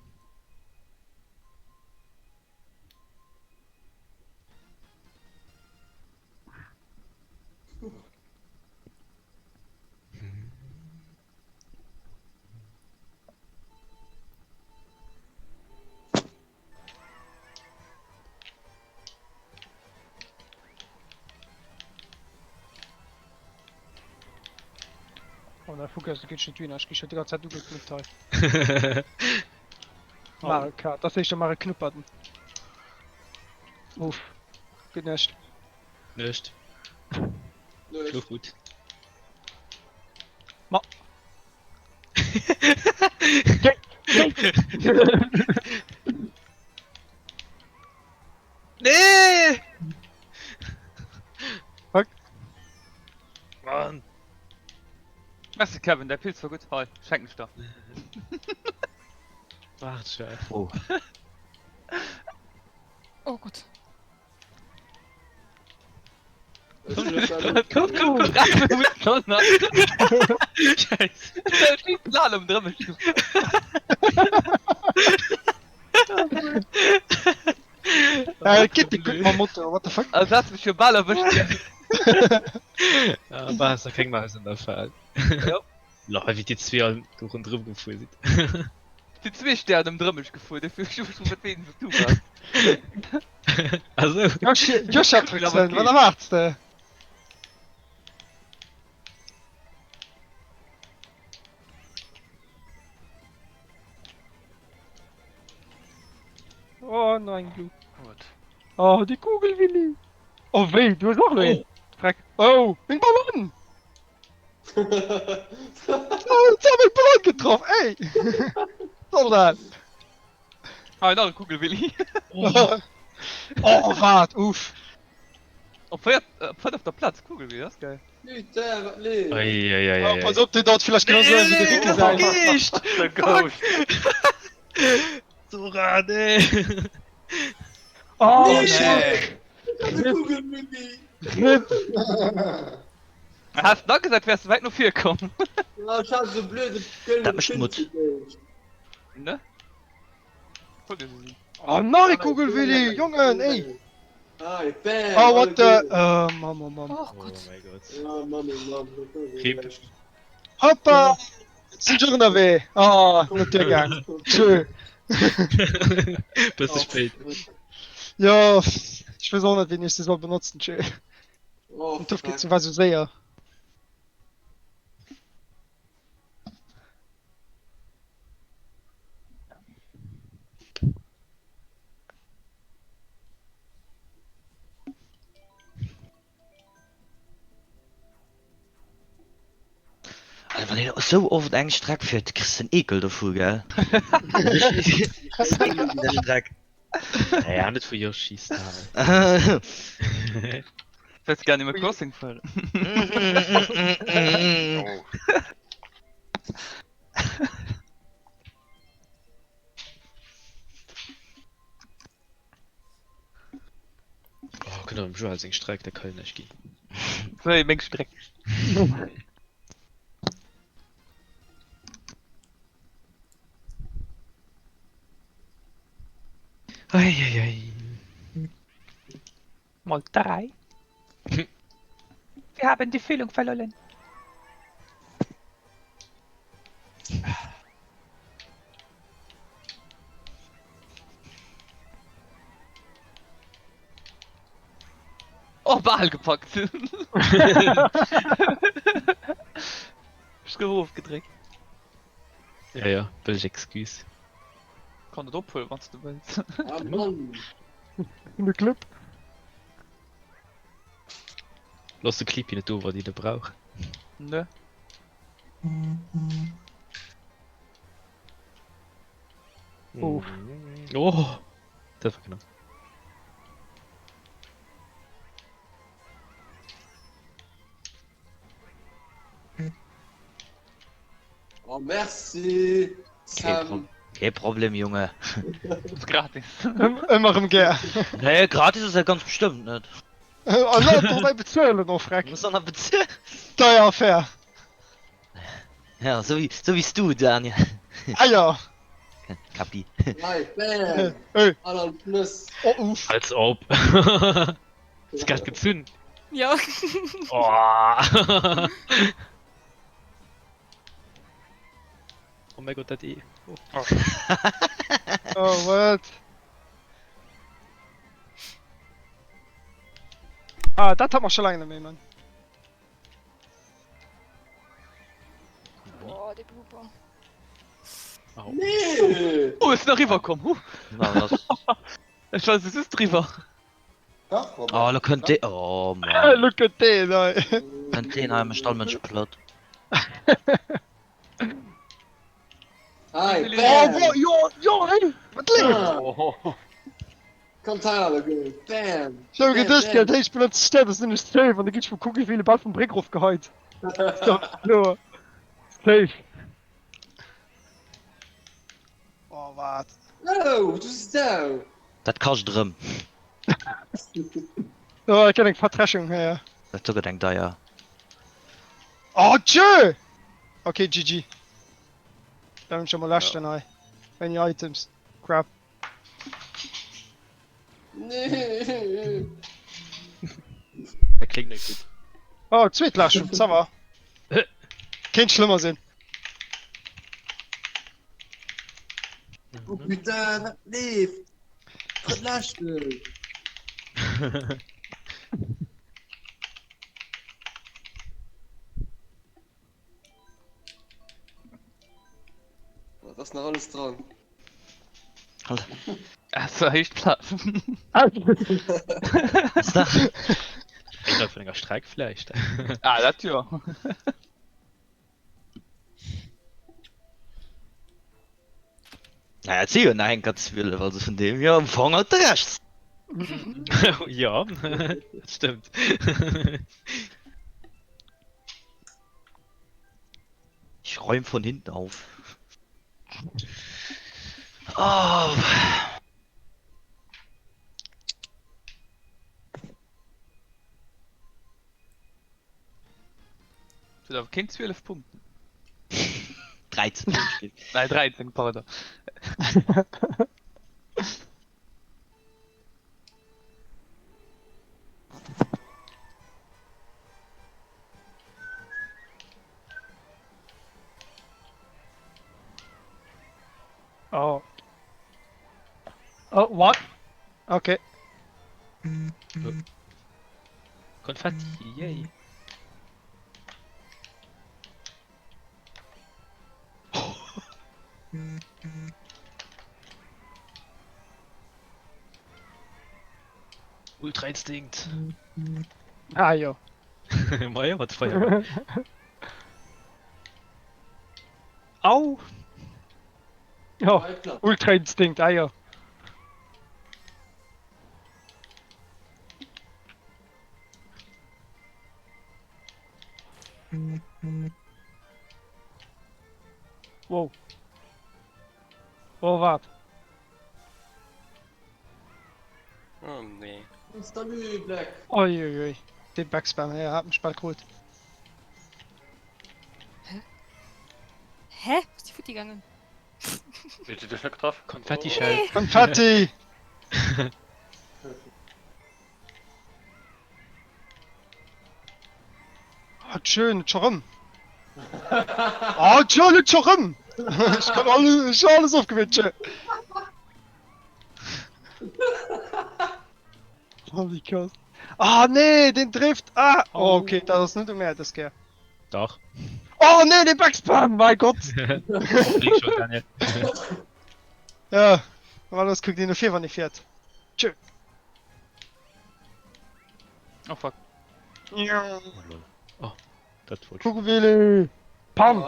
Oh, da Fuck, du geet net ech gi schon die ganze Zeit ugeknuppt hei. Mario Kart, das ist Mario Knupperten. Uff. Gutt Nuecht. Nuecht. Schlof gutt. Ma. Nee! Fuck. Mann. Merci Kevin, däi Pilz war gutt. Hei, schenken ech der. Waart schon. Oh. Oh Gott. Komm, komm, komm, komm, Scheiße. Slalom drëm mech gefuer. Äh, et geet déi gutt mam Motor, what the fuck? Also hat mech jo bal erwëscht. Ah, war hast du keng Maus an der Fal. Jo. Lol, wéi déi zwee all do ronderëm gefuer sinn. Sinn zwee Stären ëm mech gefuer, dofir ech wosst net ween du waars. Also. Yoshi, Yoshi hat Rückzahn, wat erwaarts de? Oh nein, du. What? Oh, die Kugel, Willi. Oh wéi, du hues och elo een. Dreck. Oh, meng Ballon! Oh, jetzt hab ich Ballon getroffen, ey! Soll dat? Ah, nach e Kugelwilli. Oh, wat, uff. Op véiert, op fënnefter Plaz, Kugelwilli, dat ass geil. Putain, wat leeft? Ei, ei, ei, Oh, ei, pass ei. op, deen dauert vielleicht genauso laang wéi de Ricky säin. Geescht! The Ghost! Zora, nee! Oh, Nee! shit. De Kugelwilli! Rip. Has da gesagt, wärst du weit no vir komm. Ja, ech hat esou blöde gëllene Dat mécht Mutt. Pinselbild. Ne? Voll gesinn. Oh, nach e Kugelwilli, Jongen, ey! Ah, bam! Oh, what the... Oh, Mann, oh, Mann. Oh Oh Gott. mein Gott. Oh Mann, oh Mann. dat ass Rip. echt. Hoppa! Jetzt sinn ech och ënnerwee. Oh, net duergaang. Tschö. Bësse spéit. Jo, ech weess och net, wéini ech se soll benotzen. Tschö. Oh, Den Tuff geet fuck. sou war sou séier. Alter, wann een esou oft eng Streck fiert, kriss de en Ekel dovu, gell? Streck. Naja, net vu Yoshi Star. Wëlls du Animal Crossing fueren? Oh. Oh, genau, dem Joel seng Streck, der kann jo näischt ginn. Wéi meng Streck. Eieiei. Mal 3. Wir haben die Füllung verloren. Oh, bal gepackt. Ech gouf ofgedréckt. Ja, ja, bëlleg Excuse. Kann et ophuelen, wann s de wëlls. Ah Mann! De Club. Looss de Clippy net do, wann een e brauch. Ne. Uff. Oh, dat war knapp. Oh, merci, Sam. Kee Problem, Junge. Ass gratis. Ëmmer erëm gär. Nee, gratis ass dat ganz bestëmmt net. Also, dobäi bezuelen, oh Freck. Muss dann nach bezuelen. Deier Affär. Ja, sou wéi, sou wéi s du, Daniel. Ah ja. Kapi. Hei, bam! Hey. All an d'Nëss. Oh, uff. Als ob. Ist grad gezünnt. Ja. Oh. oh mein Gott, dat E. Oh. Oh, what? Ah, dat hat mer scho laang net méi, Mann. Boah, dee Blooper. Nee! Oh, ech sinn nach riwwer komm. Huh. Na, das. Ech war just driwwer. Dach, Robert. Oh, lo kënnt dee. Oh, Mann. Look at deen hei. Kënnt deen hei a mécht all Mënsch platt. Hei, Oh, bam! wo, jo, jo, hey, wat leeft? Ah. Kantale goal, bam! Ech hu geduecht, dat héich benotzt Stär, dat sinn ech safe an da ginn ech vum Cookie wéi bal vum Bréck erofgeheit. Ass doch kloer. Safe. Oh, wat? Oh, du Sau! Dat kascht erëm. Oh, ech kenn eng Verträschung, ja. Dat do gëtt eng deier. Oh, tjö! Okay, GG. Dann hunn ech emol leschten hei. Wéini Items. Crap. Nee! Dat kléngt net gutt. Oh, zweet Läschung, ça va. Kéint schlëmmer sinn. Oh putain, wat leeft? Drëtt Leschten! Dat ass nach alles dran. Es war héich Plaz. Eng vun enger Streck vläicht. Ah, dat jo. Naja, et si jo nach enker 12, also vun deem hier am Fong huet de Recht. Jo, dat stëmmt. Ich räum von hinten auf. Oh. Huet awer keen 12 Punkten. 13 Nein 13, pardon. Oh. Oh, what? Okay. Konfetti, yay. Ultra Instinct. Ah jo. Ma jo, wat feier. Au! Jo, Ultra Instinct, ah jo. Wow. Oh, wat? Oh nee. Salut Black. Oi, oi, oi. Dee Backspam, hei hat mech bal krut. Hä? Hä? Wou ass déi futti gaangen? Huet si dech net getraff? Konfetti Shell. Konfetti! Ah, tschö, net scho rëm. Ah, tschö, net scho rëm. Ech kann alles, ech hu alles ofgewiert, tschö. Holy cow. Ah, nee, den Drift. Ah, oh, okay, dat ass net u mär dës Kéier. Dach. Oh nee, den Backspam, mein Gott. Flieg schon, Daniel. Ja, normalerweis kuckt een no vir, wann ee fiert. Tschö. Oh fuck. Oh, dat wollt ech. Kuckuwilli! Pam!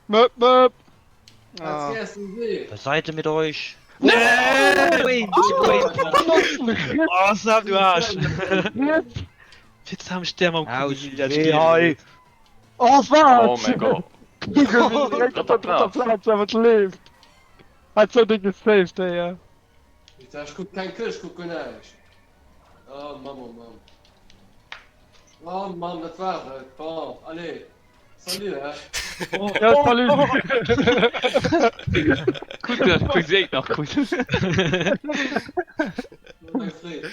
Möp, möp! Ah. Beiseite mit euch! Nee! Oh, Sam, du Arsch! Witz am Stern mam Kuckuwilli. Hei! Oh, wat? Oh mein Gott. Kuckuwilli direkt op der drëtter Plaz, awer et leeft. Hat sou déck gesaved, ey. Ech kuck keng Këscht, kuck guer näischt. Oh Mann, oh Mann. Oh Mann, dat war et. Bon, allez. Salut, hè. Ja, salut. Gutt, dat kuséit nach gutt. Mein Freund.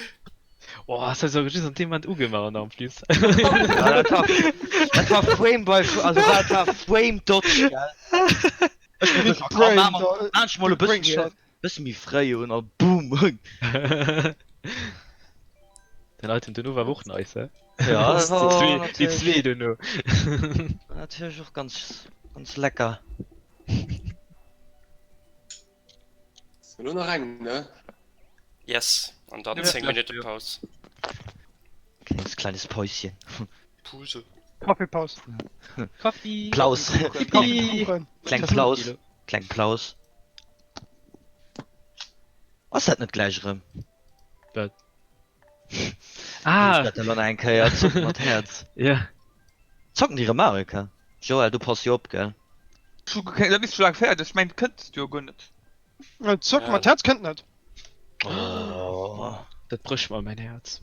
Oh, hast du sogar just an dem Moment ugemacht an plus. Ja, dat war, dat war Frame by, also dat war Frame Dodge, gell? Ech muss Big Brain, manchmal e Brain bëssen Shot. bësse méi fréi un a boom. Den Item dono war och nice, hä? Ja, dat war Déi natierlech- zwee dono. Natierlech och ganz, ganz lecker. Elo nach eng, ne? Yes, an dann Ja, 10 ja. Minutte Paus. Kleines, kleines Päuschen. Puse. Kaffeepaus. Kaffi! Plaus. Kaffeekuchen. Kleng Plaus. Kleng Plaus. Ass dat net gläich erëm? Wat? Ah! Dat elo nach eng Kéier zocken mat Häerz. Ja. Zocken déi erëm Mario Kart? Joël, du pass jo op, gell? Ech hu keng, da bis scho laang fäerdeg. Ech mengen, kënns du jo guer net. Zocken mat Häerz kënnt net. Oh. Dat brécht mer mäin Häerz.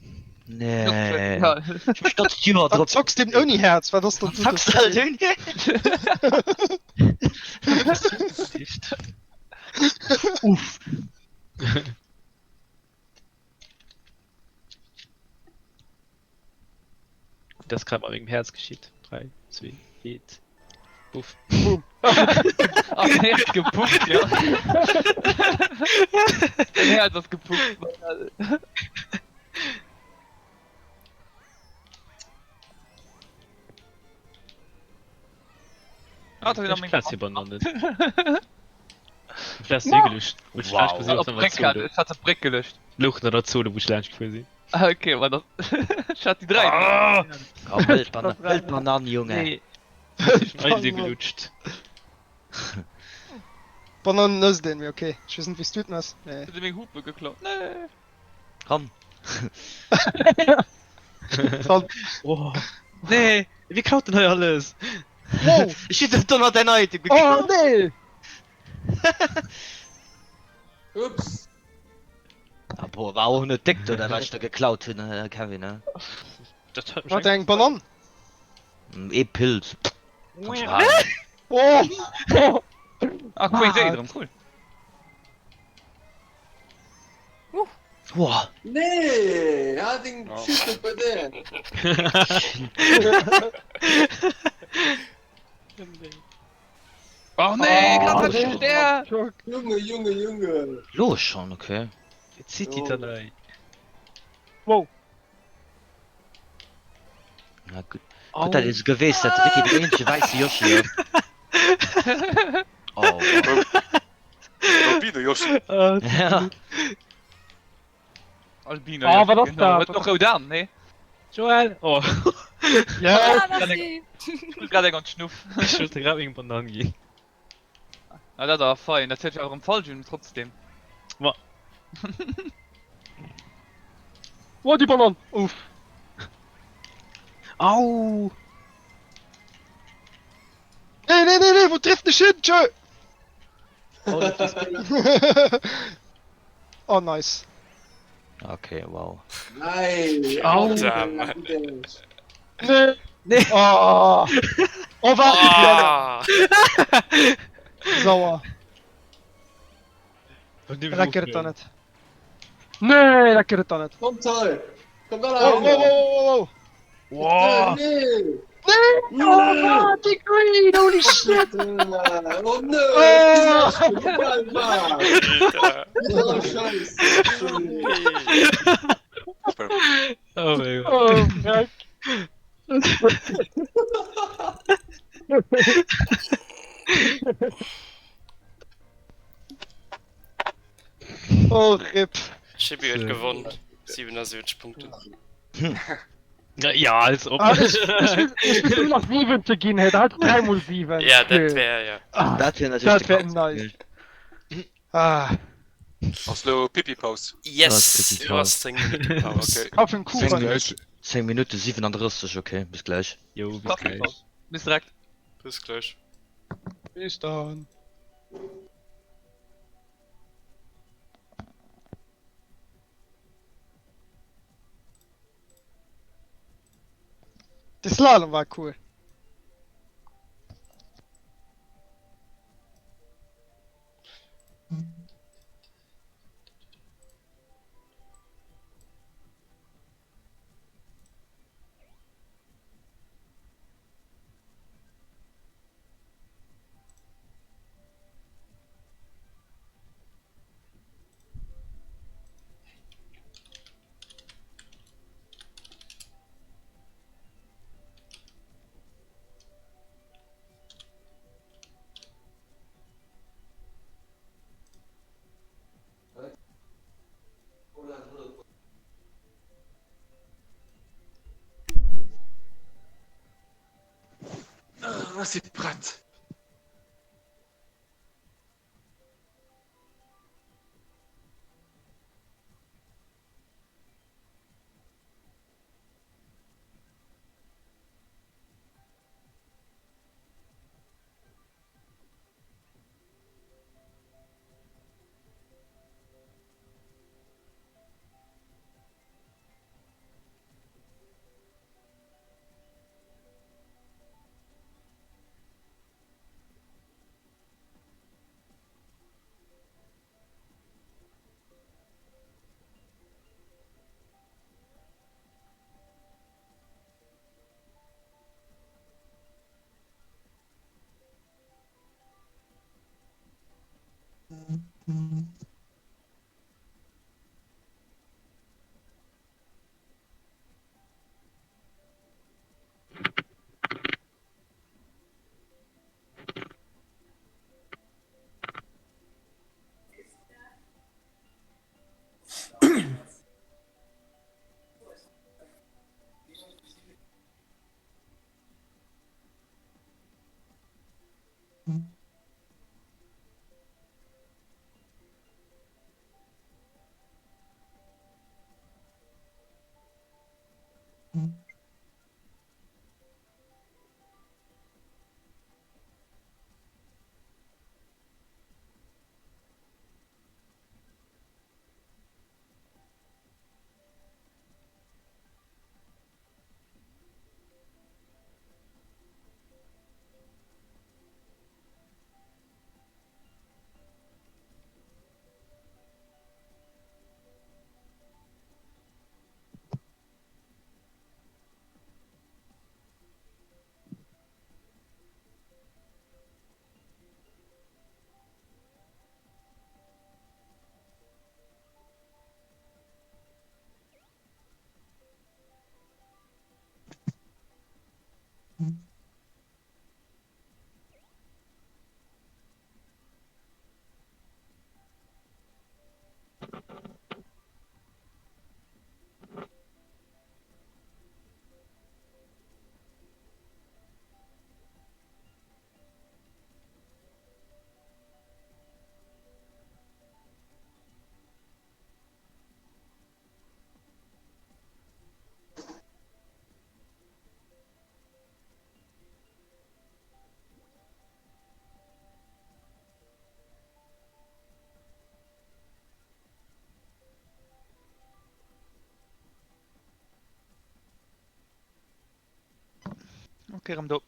Nee. Ja. Ech mech ganz Joer Dann drop. zocks de eben ouni Häerz, wat ass dann Zocks de halt ouni Dicht. Uff. Das grad mal wegen Herz geschieht. 3, 2, 1. Buff. Ah, dein Herz gepuppt, ja. Dein Herz ass gepuppt. Ah, da Ech Platz hier Bananen. Platz hier gelöscht. Wo ich laanscht Wow. Op Bréck hat, ech hat op Bréck gelöscht. Louch nach der Zone, wou ech laanscht gefuer sinn. Ah, okay, war das. Ech hat déi 3. Ah! Komm, hëll d'Banan, hëll d'Banan, Junge. Nee. Ech bin eis gelutscht. Bananen ësst een, mee okay. Ech weess net wéi s du et mess, mee. Huet e meng Hupe geklaut? Nee. Komm. Oh. Nee, wie klaut denn hei alles? Wow! Ech hunn do nach däin Item geklaut. Oh nee! Ups. Ah, boah, war och net déck do, dat wat ech da geklaut hunn, äh, Kevin, ne? Dat hat mech Wat eng Banann? Ee Pilz. Kannst du behalten. Oh! Oh! Ah, cool, Idee dran, cool. Wow. Nee, hat deng Schiff net bei där. Oh nee, grad hat ech der. Junge, Junge, Junge. Lo schon, okay. Zitt déi dann hei? Wow. Na gutt. Gutt, dat ee souguer weess, dat de Ricky den eenzege wäisse Yoshi ass. Oh, wow. Albino Yoshi. Ja. Albino Ah, wat ass genau. dat? Huet och rout Aen, nee? Joël! Oh. Ja. Ah, merci. Ech krut grad eng an d'Schnuff. Ech wollt der grad meng Banann ginn. Ah, dat ass fein. Dat huet sech awer erëm falsch un, trotzdem. Ma. Oh, déi Banann! Uff. Au! Nee, nee, nee, nee, wou trifft dech hin? Tschö! Oh, dat ass Oh, nice. Okay, wow. Nein. Au. Nee. Nee. Oh. Oh, wat? Ah! Sauer. Dat Dat gëtt et dann net. Nee, dat gëtt et dann net. Komm, Toll. Komm da Oh, oh, oh, oh, oh, oh. Wow. Nee. Nee! Oh, wat? Die Green! Holy shit! Oh nee. Oh. Oh, Scheiße. Oh mein Gott. Oh, fuck. Oh, RIP. Chibi huet gewonnen. 77 Punkte. Ja, als ob. Ah, ech, ech, will, ech will nur nach 7 ze ginn, hey, da halt 3 mol 7. Ja, dat wär ja. Ah, Dat wär natierlech dat wär de nice. Ah. Ass lo Pipi-Paus? Yes, lo ass 10 Minutte Paus. Okay. Kauf en Kuchen. 10 Minutte 37, okay, bis gläich. Jo, bis gläich. Bis direkt. Bis gläich. Bis dann. De Slalom war cool. Ah, si prett. Ok, erëm do.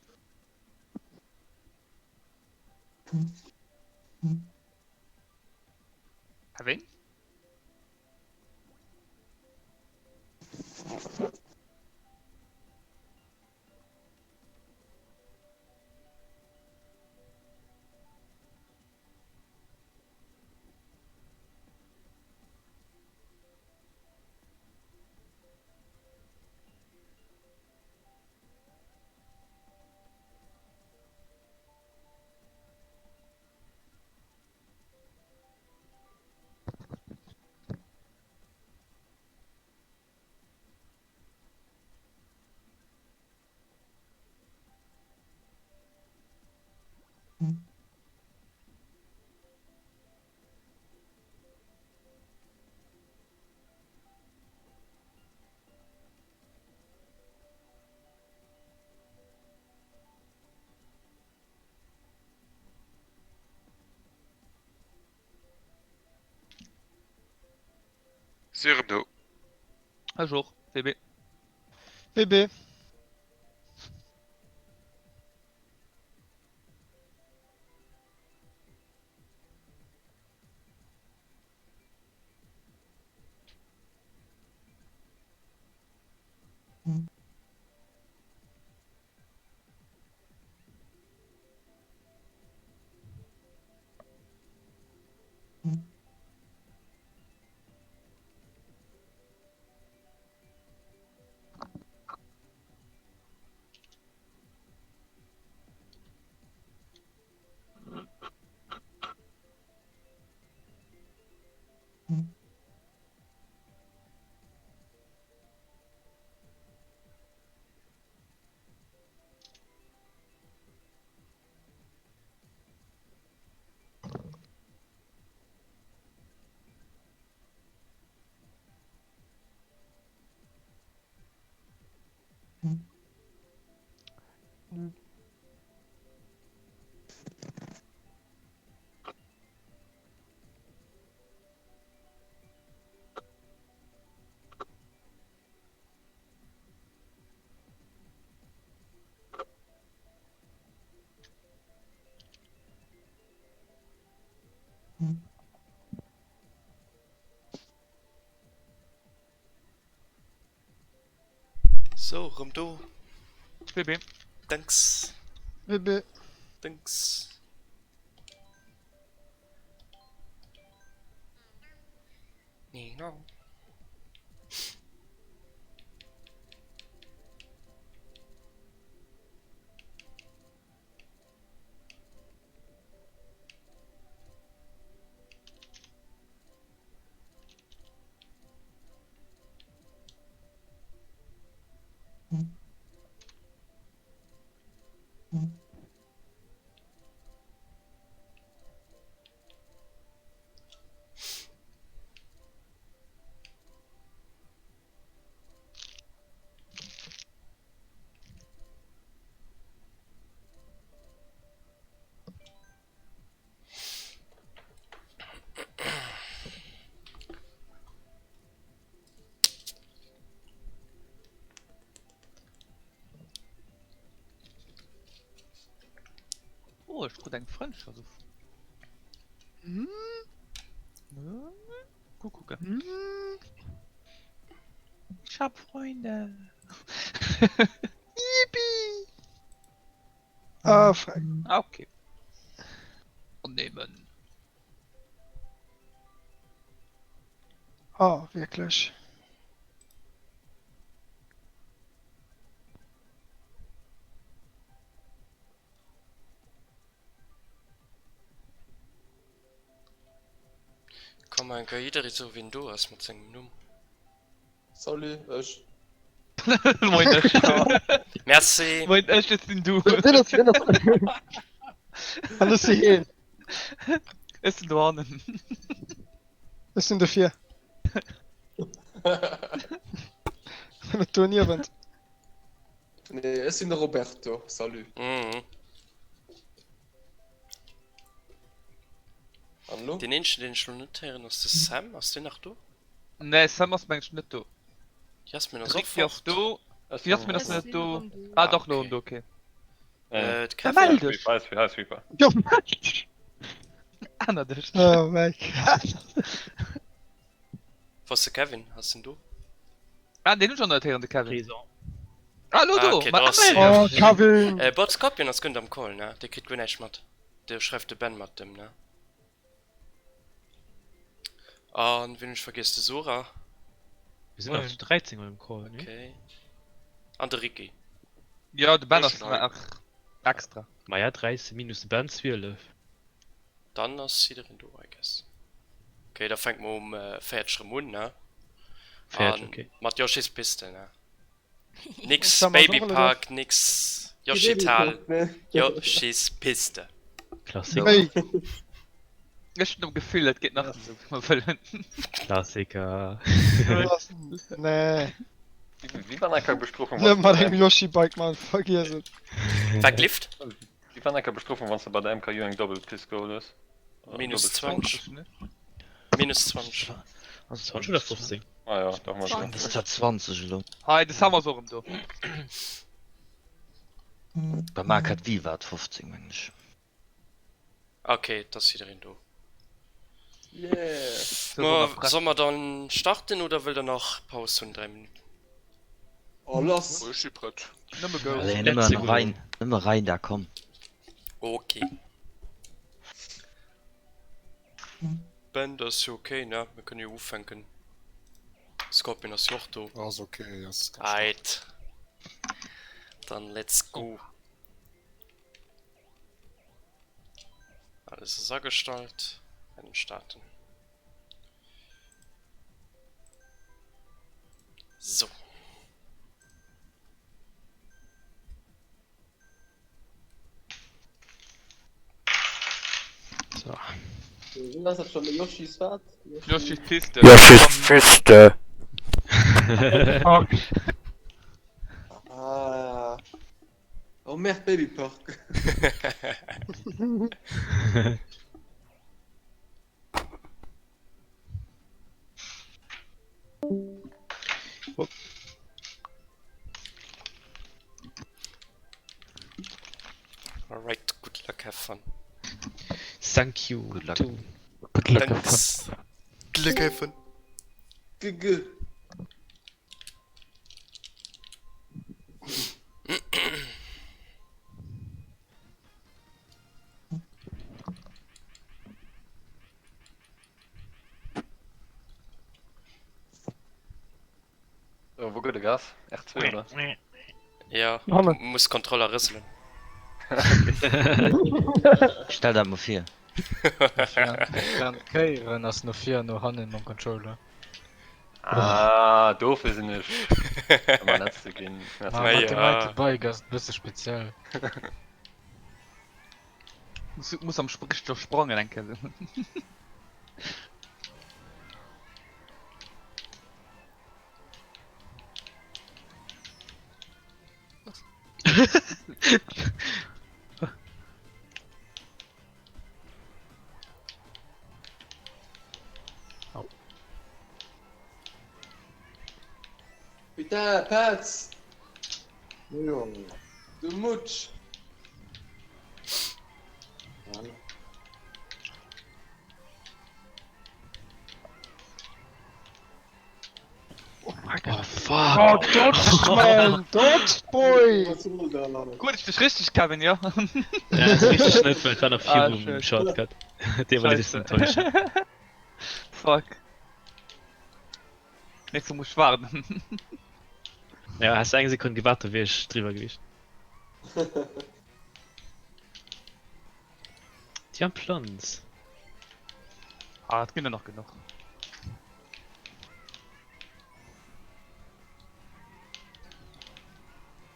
Hä, ween? Si erëm do. Ech och. WB. WB. Sou, rëm do. WB. Thanks. WB. Thanks. Nino. Oh, ech krut eng Frëndschaft uf. Hm? Guck, guck. Hm? Ich hab Freunde. Yippie! Ah, fuck. Ah, okay. Annehmen. Ah, wierklech. Komm eng Kéier jidderee soe wien do ass mat sengem Numm. Salut, ech. Moin ech. Merci. Moin ech, ech sinn du. Wien ass, wien ass? An ech si heen. Ech sinn do hannen. Ech sinn dofir. Net doniewent. Nee, ech sinn de Roberto. Salut. Mhm. An elo? Deen eenzegen, deen ech lo net héieren, ass de Sam. Ass deen nach do? Nee, Sam ass meng ech net do. D'Jasmin De ass och Ricky ass fort. do. D'Jasmin ass net do. Ah dach, lo erëm do, okay. Äh, de Da Kevin. mell dech! Hi Sweeper. Jo, mell dech! Änder dech! Oh mäi Gott. Wou ass de Kevin? Ass en do? Ah, deen hunn ech och net héieren, de Kevin. Présent. Ah, lo Ah, do! okay, Ma do ass mell Oh, dech! Kevin! Äh, Bot Scorpion ass gënnt am Call, ne? Dee kritt guer näischt mat. Do schreift de Ben mat dem, ne? An wien hunn ech vergiess? De Sora. Mir sinn nach zu 13 am Call, ne? Okay. An de Ricky. Jo, de Ben ass nach extra. Maja, 13 minus de Ben 12. Dann ass jiddereen do, I guess. Okay, da fänke mer um 40 erëm un, ne? 40, okay. Mat Yoshi's Piste, ne? Nix Sam ass och Baby elo do. Park, nix Yoshital, Yoshi's Piste. Klassiker. Wéi? Ech hunn am Gefill, et geet nach esou, wéi mer wëllen. Klassiker. Nee. Wéi war enker Bestrofung, Net wann mat engem Yoshi-Bike, Mann, vergiess et. Wat glift? Wéi war enker Bestrofung, wann s de bei der MKU eng Doppel Piss geholl hues? Minus 20. Minus 20. 20 oder 15? Ah ja, doch mal 20. Das ist ja 20 elo. Hei, de Sam ass och erëm do. Bei Mario Kart Wii war et 15 mengen ech. Ok, et ass jiddereen do. Yeah! Ma soll mer dann starten oder wëllt der nach Paus hunn, 3 Minutten? Oh lass! Ech si prett. Nëmme go. Allez, nëmme Let's go. rein, nëmme rein da, komm. Ok. Ben, dat ass jo ok, ne? Mir kënne jo ufänken. Scorpion ass jo och do. Ass ok, ass ganz stark. Ait. Dann let's go. Alles ass agestallt. Rennen starten. So. So. Wien ass dat schon? Yoshi's wat? Yoshi's Piste. Yoshi's Piste. Ah. Oh merde, Baby Park. Alright, good luck, have fun. Thank you. Good luck. Too. Good luck, have fun. Thanks. Good luck, have fun. GG. So, wou gëtt e Gas? R2 oder? Ja, Hannen. muss Controller rëselen. Stell dat mol vir. Kéieren ass no vir an no hannen mam Controller. Ah, dofir sinn ech ëmmer letzte ginn. Ma mat dem heite Bike ass et bësse speziell. Muss, muss am richteg sprangen eng Kéier. Putain, Petz! Jo. Du Mutsch! Oh fuck! Oh, dodged, man! Dodged, boy! Gutt, ech dech richteg, Kevin, jo? Ja, ass richteg net, well et war nach Ah, virum schön. Shortcut. Dee wollt ech Scheiße. enttäuschen. Fuck. Nächstes Mal muss ich warten. Ja, häss eng Sekunn gewaart, da wier ech driwwer gewiescht. Déi am Planz. Ah, et ginn der nach genuch.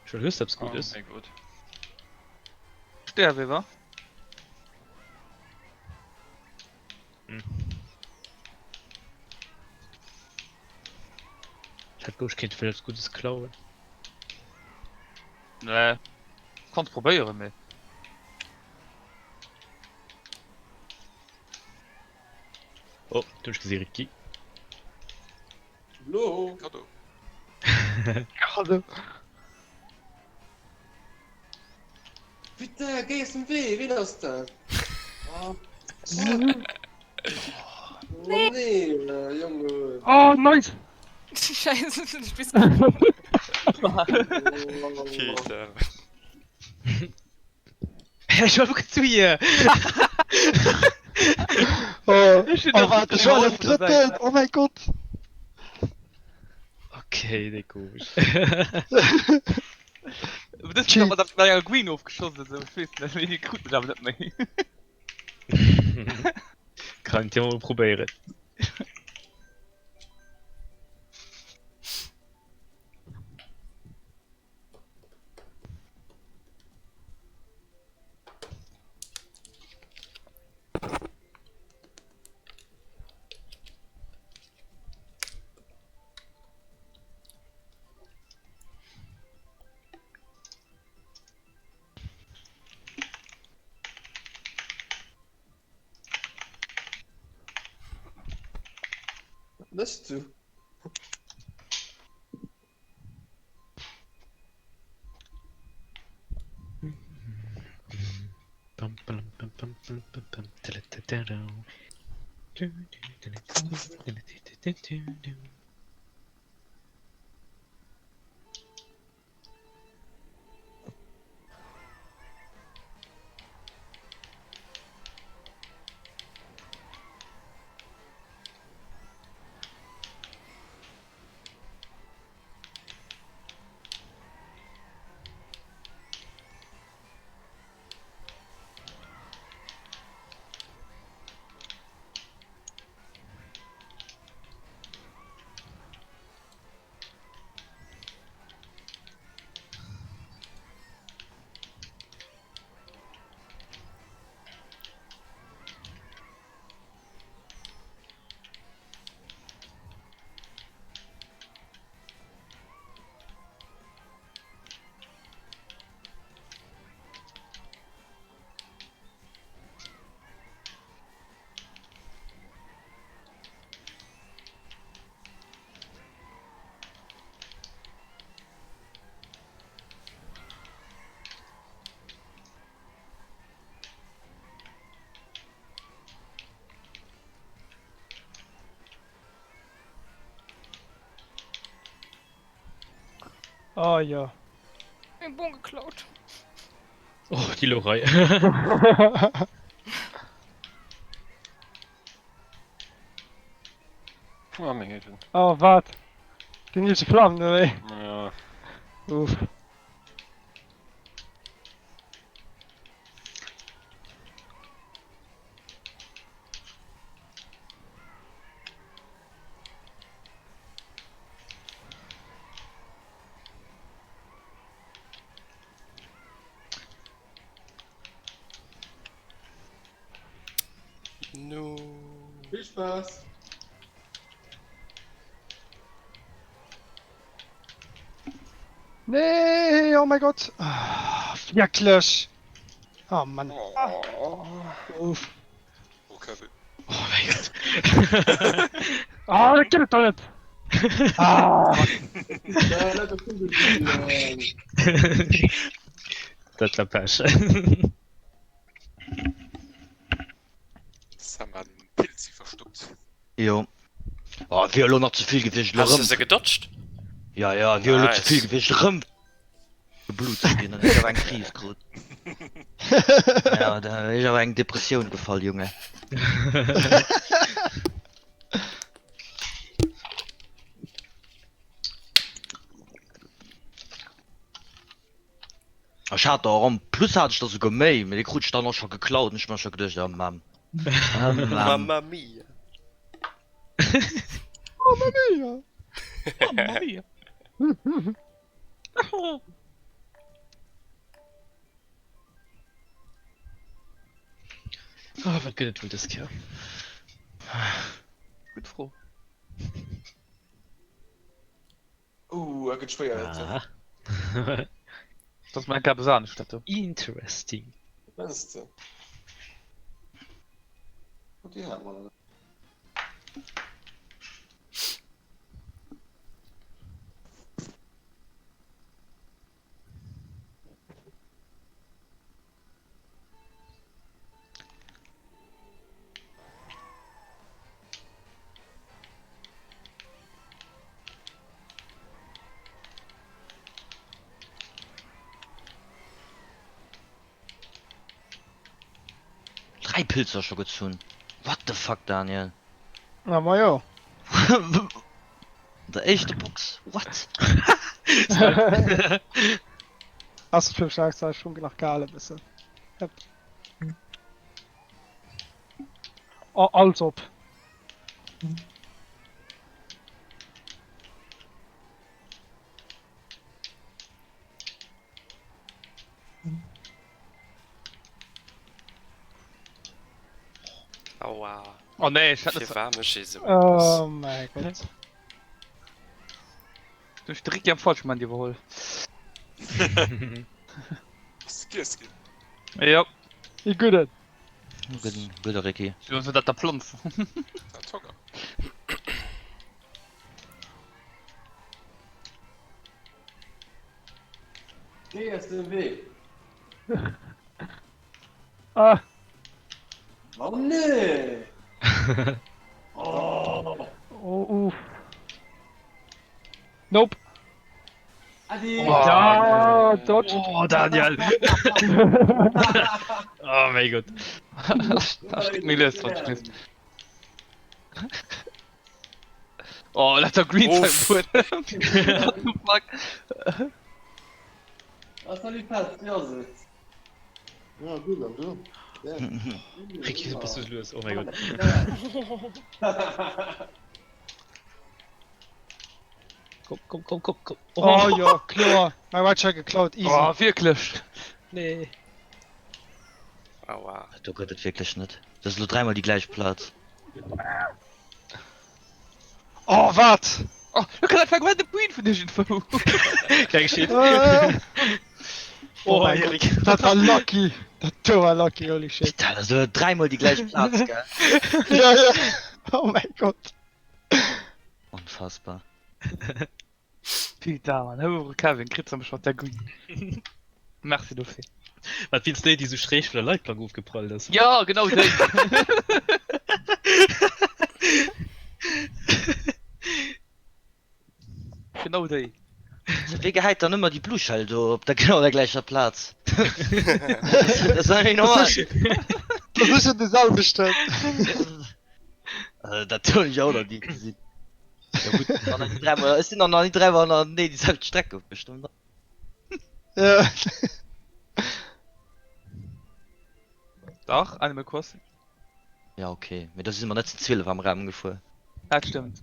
Ech wëll just eppes Oh Guddes. mein Gott. Sterwe, wa? Hm. Ich hätt gouch kéint vläicht eppes Guddes klauen. Nee. Kanns probéieren, mee. Oh, do hunn ech gesi Ricky. Lo. Cadeau. Cadeau. Putain, géi aus dem Wee, ween ass dat? Oh, oh nee, Jongen. Oh, nice! Scheiße, ich bin Peter. Ech war wirklich zu hier! Oh, Ich oh warte, ich war der Dritte! Oh mein Gott! Okay, déi komisch. Das ist aber bei enger Green ofgeschoss oder sou, ech weess net, mee krut mech awer net méi. Kann et jo mol probéieren. Mëss du? Oh jo. Meng Bon geklaut. Oh, déi Lorei. Oh, meng Agent. Oh, wat? Den Ilse Flammen, oder wéi? Ja. Uff. No. Vill Spaass! Nee, oh mein Gott. Ah, wierklech. Oh Mann. Oh. Uff. Oh, Kevin. Oh mein Gott. Ah, dat gëtt et doch net. Ah. Dat war Pech. Sam hat en Pilzi verstoppt. Jo. Oh, wier elo nach ze vill gewiescht, elo Has de rëm. se gedodged? Ja, ja, wier elo ze vill Nice. gewiescht, rëm geblutt ze ginn. Dann hätt ech awer eng Kris krut. Ja, da wier ech awer eng Depressioun gefall, Junge. Ech hat der och en plus hat ech der souguer méi, mee dee krut ech dann och scho geklaut an ech hu mer scho geduecht, oh Mamm, oh Mamm. Mamma mia. Mamma mia. Mamma mia. Oh, wat gëtt et wuel dës Kéier? Gutt Fro. Uh, dat gëtt schwéier dat. Ah. Dat ass mol eng Kéier eppes anescht dat do. Interesting. Mens de? Déi hat mer net. Dräi Pilzer scho gezunn. What the fuck Daniel? Na majo. An der éischter Box? What? Ass fir Schlagzeil schon nach gal e bëssen. Yep. Oh, als op. Aua. Oh nee, ech hat net. Firwar mécht ee sou eppes? Oh mäi Gott. Du hues de Ricky am falsche Moment iwwerholl. Ass de giess ginn? Jo. Ee gudden. Gudden, gudde Ricky. Du hues dat der Plonz. Dat Honger. Géi aus dem Wee! Ah! Oh nee! Oh! Oh, uff. Nope. Adi! Oh, Ja, dodged. Oh, Daniel! Oh mäi Gott. Da steet méi lues dran, Chris. Oh, lauter Greens Uff. beim Buedem. What the fuck? Ah, salut Petz, wéi ass et? Ja, gutt, an du? Ja. Ricky, du bass sou lues, oh mäi Gott. Komm, komm, komm, komm, komm. Oh jo, kloer. Mäi White Shell geklaut, easy. Oh, wierklech? Nee. Aua. Do gëtt et wierklech net. Dat ass elo dräimol déi gläich Plaz. Oh, wat? Oh, lo kënnt einfach random Green vun iergendwou. Kleng Shit. Oh mein Gott, dat war lucky. Dat do war lucky, holy shit. Putain, dat ass elo dräimol déi gläich Plaz, gell? Ja, ja. Oh mein Gott. Unfassbar. Putain, man, hou Kevin, kritt se mech mat der Green. Merci dofir. Wat wéinst déi, déi sou schräg vun der Leitplank ofgeprallt ass? Ja, genau déi. Genau déi. Wéi gehäit dann ëmmer déi Blue Shell do op der genau der gläicher Plaz? Dat ass net méi normal. Dat ass sécher de selwechten. Dat hunn ech och nach ni gesinn. Jo gutt, wann en dräimol, ech sinn nach ni dräimol hannerteneen déi selwecht Streck gefuer, bestëmmt. Ja. Dach, Animal Crossing. Ja okay, mee do si mer net zu 12 am Raum gefuer. Dat stëmmt.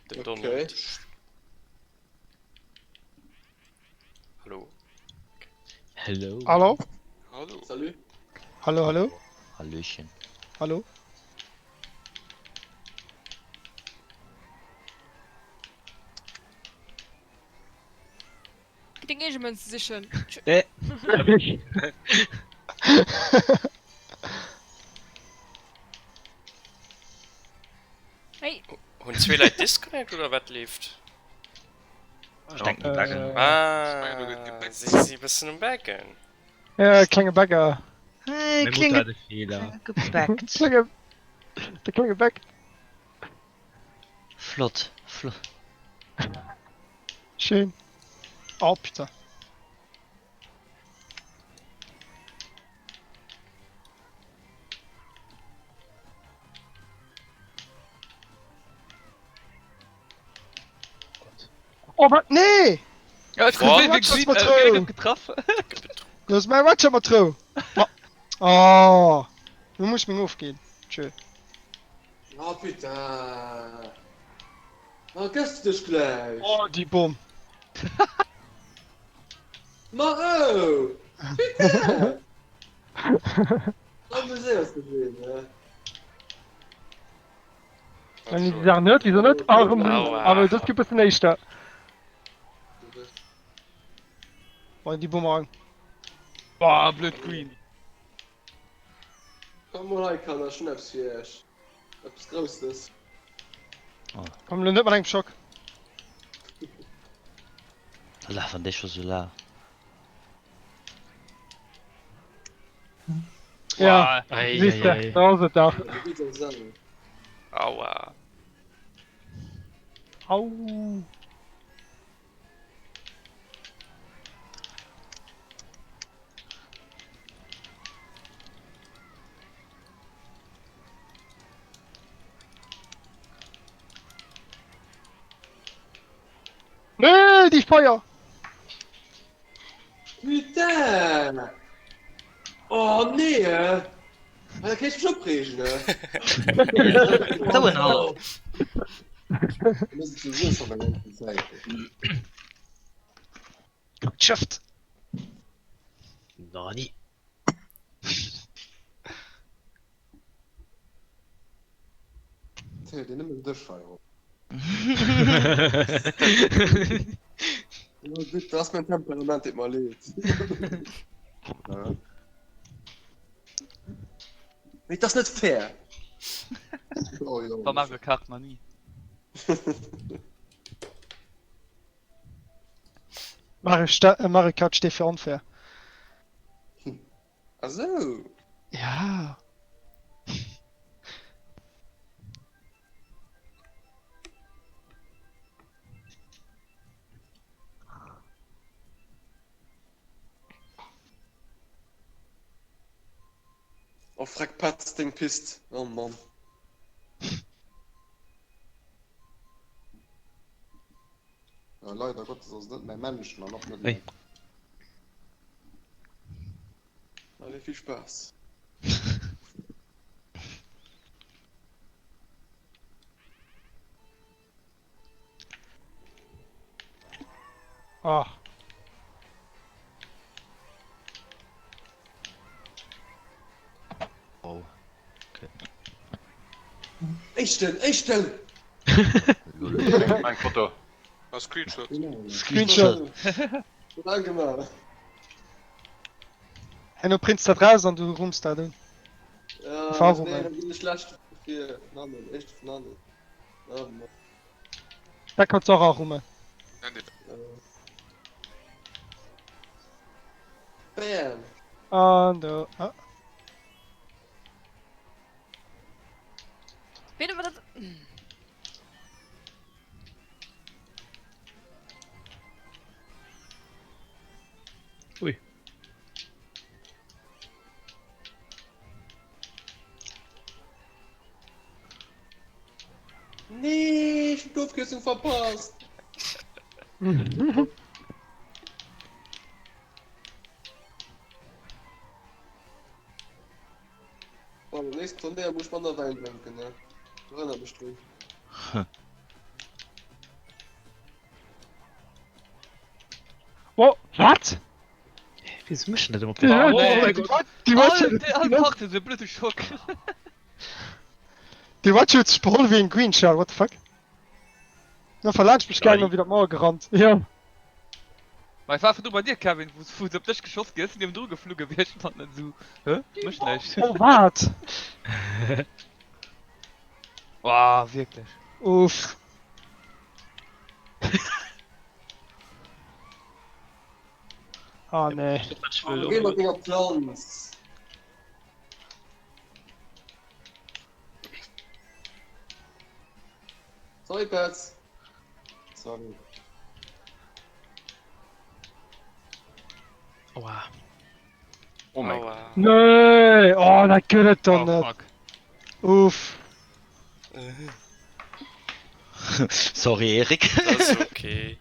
Den Donald. Hallo. Hello. Hallo? Hallo. Salut. Hallo, hallo? Hallöchen. Hallo? Geh deng eege Mënze sichen. Nee. Hey. Hunn zwee Leit Disconnect oder wat leeft? Ech denken déi Baggen. Ah, si si bëssen um Baggen. Ja, klenge Bagger. Hey, Mäi Motor klenge hat e Feeler. gebackt. Klenge, de klenge Back. Flott, flott. Schön. Oh, putain. Oh, wat? Nee! Ja, ech Boah. krut Watch wéi das Green, mal äh, trou. getraff. Du hast mein Watcher mal trou. Oh, du musst mir ofgehen. Tschö. Oh putain. Oh, gëss dech gläich. Oh, die Bomm. Ma oh! Putain! Amuséiers de sinn, ne? Wenn die Sachen net, wieso net? Ah, rëm Aua. Aber das gibt es nächster. Wollen die Bumerang. Boah, blöd Green. Komm mol hei, Kanner, ech hunn eppes fir iech. Eppes Grousses. Komm lo net mat engem Schock. Da lafen déi scho sou laang. Ja, Ei, siehst ei, du, ei. da ass et dach. Aua. Au. Nee, die Feier! Putain! Oh nee! Ah, da kann ich mich opreegen, ne? Sou en halt. Das ist sowieso schon der ganzen Zeit. Geschafft! Nani? Zählt dir nëmmen dech hei op. Jo gutt, dat ass mäin Temperament, deet mer leed. Mee et ass net fair. Oh jo. War Mario Kart nach ni. Mario, Sta äh, Mario Kart steet fir onfair. Ah sou. Ja. Oh freck Petz deng Pist oh Mann. Ja, leider Gottes ass et net mäi Männchen an och net Hey. mäin. Allez vill Spaass. Ah. Oh. Okay. Éischten, éischten! Eng Foto. Ah, Screenshot. Screenshot. Huet angemaach. Herno prints dat raus an du rumms dat un. Ja, Erfahrung, nee, ey. da ginn ech lescht fir hannen, éischte vun hannen. Oh Mann. Dat kanns du och arummen. Bam! An do. Ah. Ween war dat? Ui. Nee, ech hunn d'Ofkierzung verpasst! Bon, beim nächsten Turnéier muss ech manner Wäin drénken, ne? Erënner mech drun. Oh, wat? Wieso mécht en dat ëmmer op Ja, der Oh déi- mein déi Gott. Wat- déi Watch All, huet- all Partie sou e blöde Schock. Déi Watch huet sech beholl wéi en Green Shell, what the fuck? No verlaanscht mech gaangen an wieder d'Mauer gerannt. Jo. Ma ech war virdru bei dir Kevin, wou wou se op dech geschoss ginn, ech sinn niewendru geflu gewiescht an dann esou, hä, mécht näischt. Oh wat? Wow, wierklech. Uff. Ah nee. Oh, geh mat denger Planz! Sorry, Petz. Sorry. Aua. Oh mein Aua. Gott. Nee, oh dat gëtt et doch Oh net. fuck. Uff. Sorry Erik. Dat ass okay.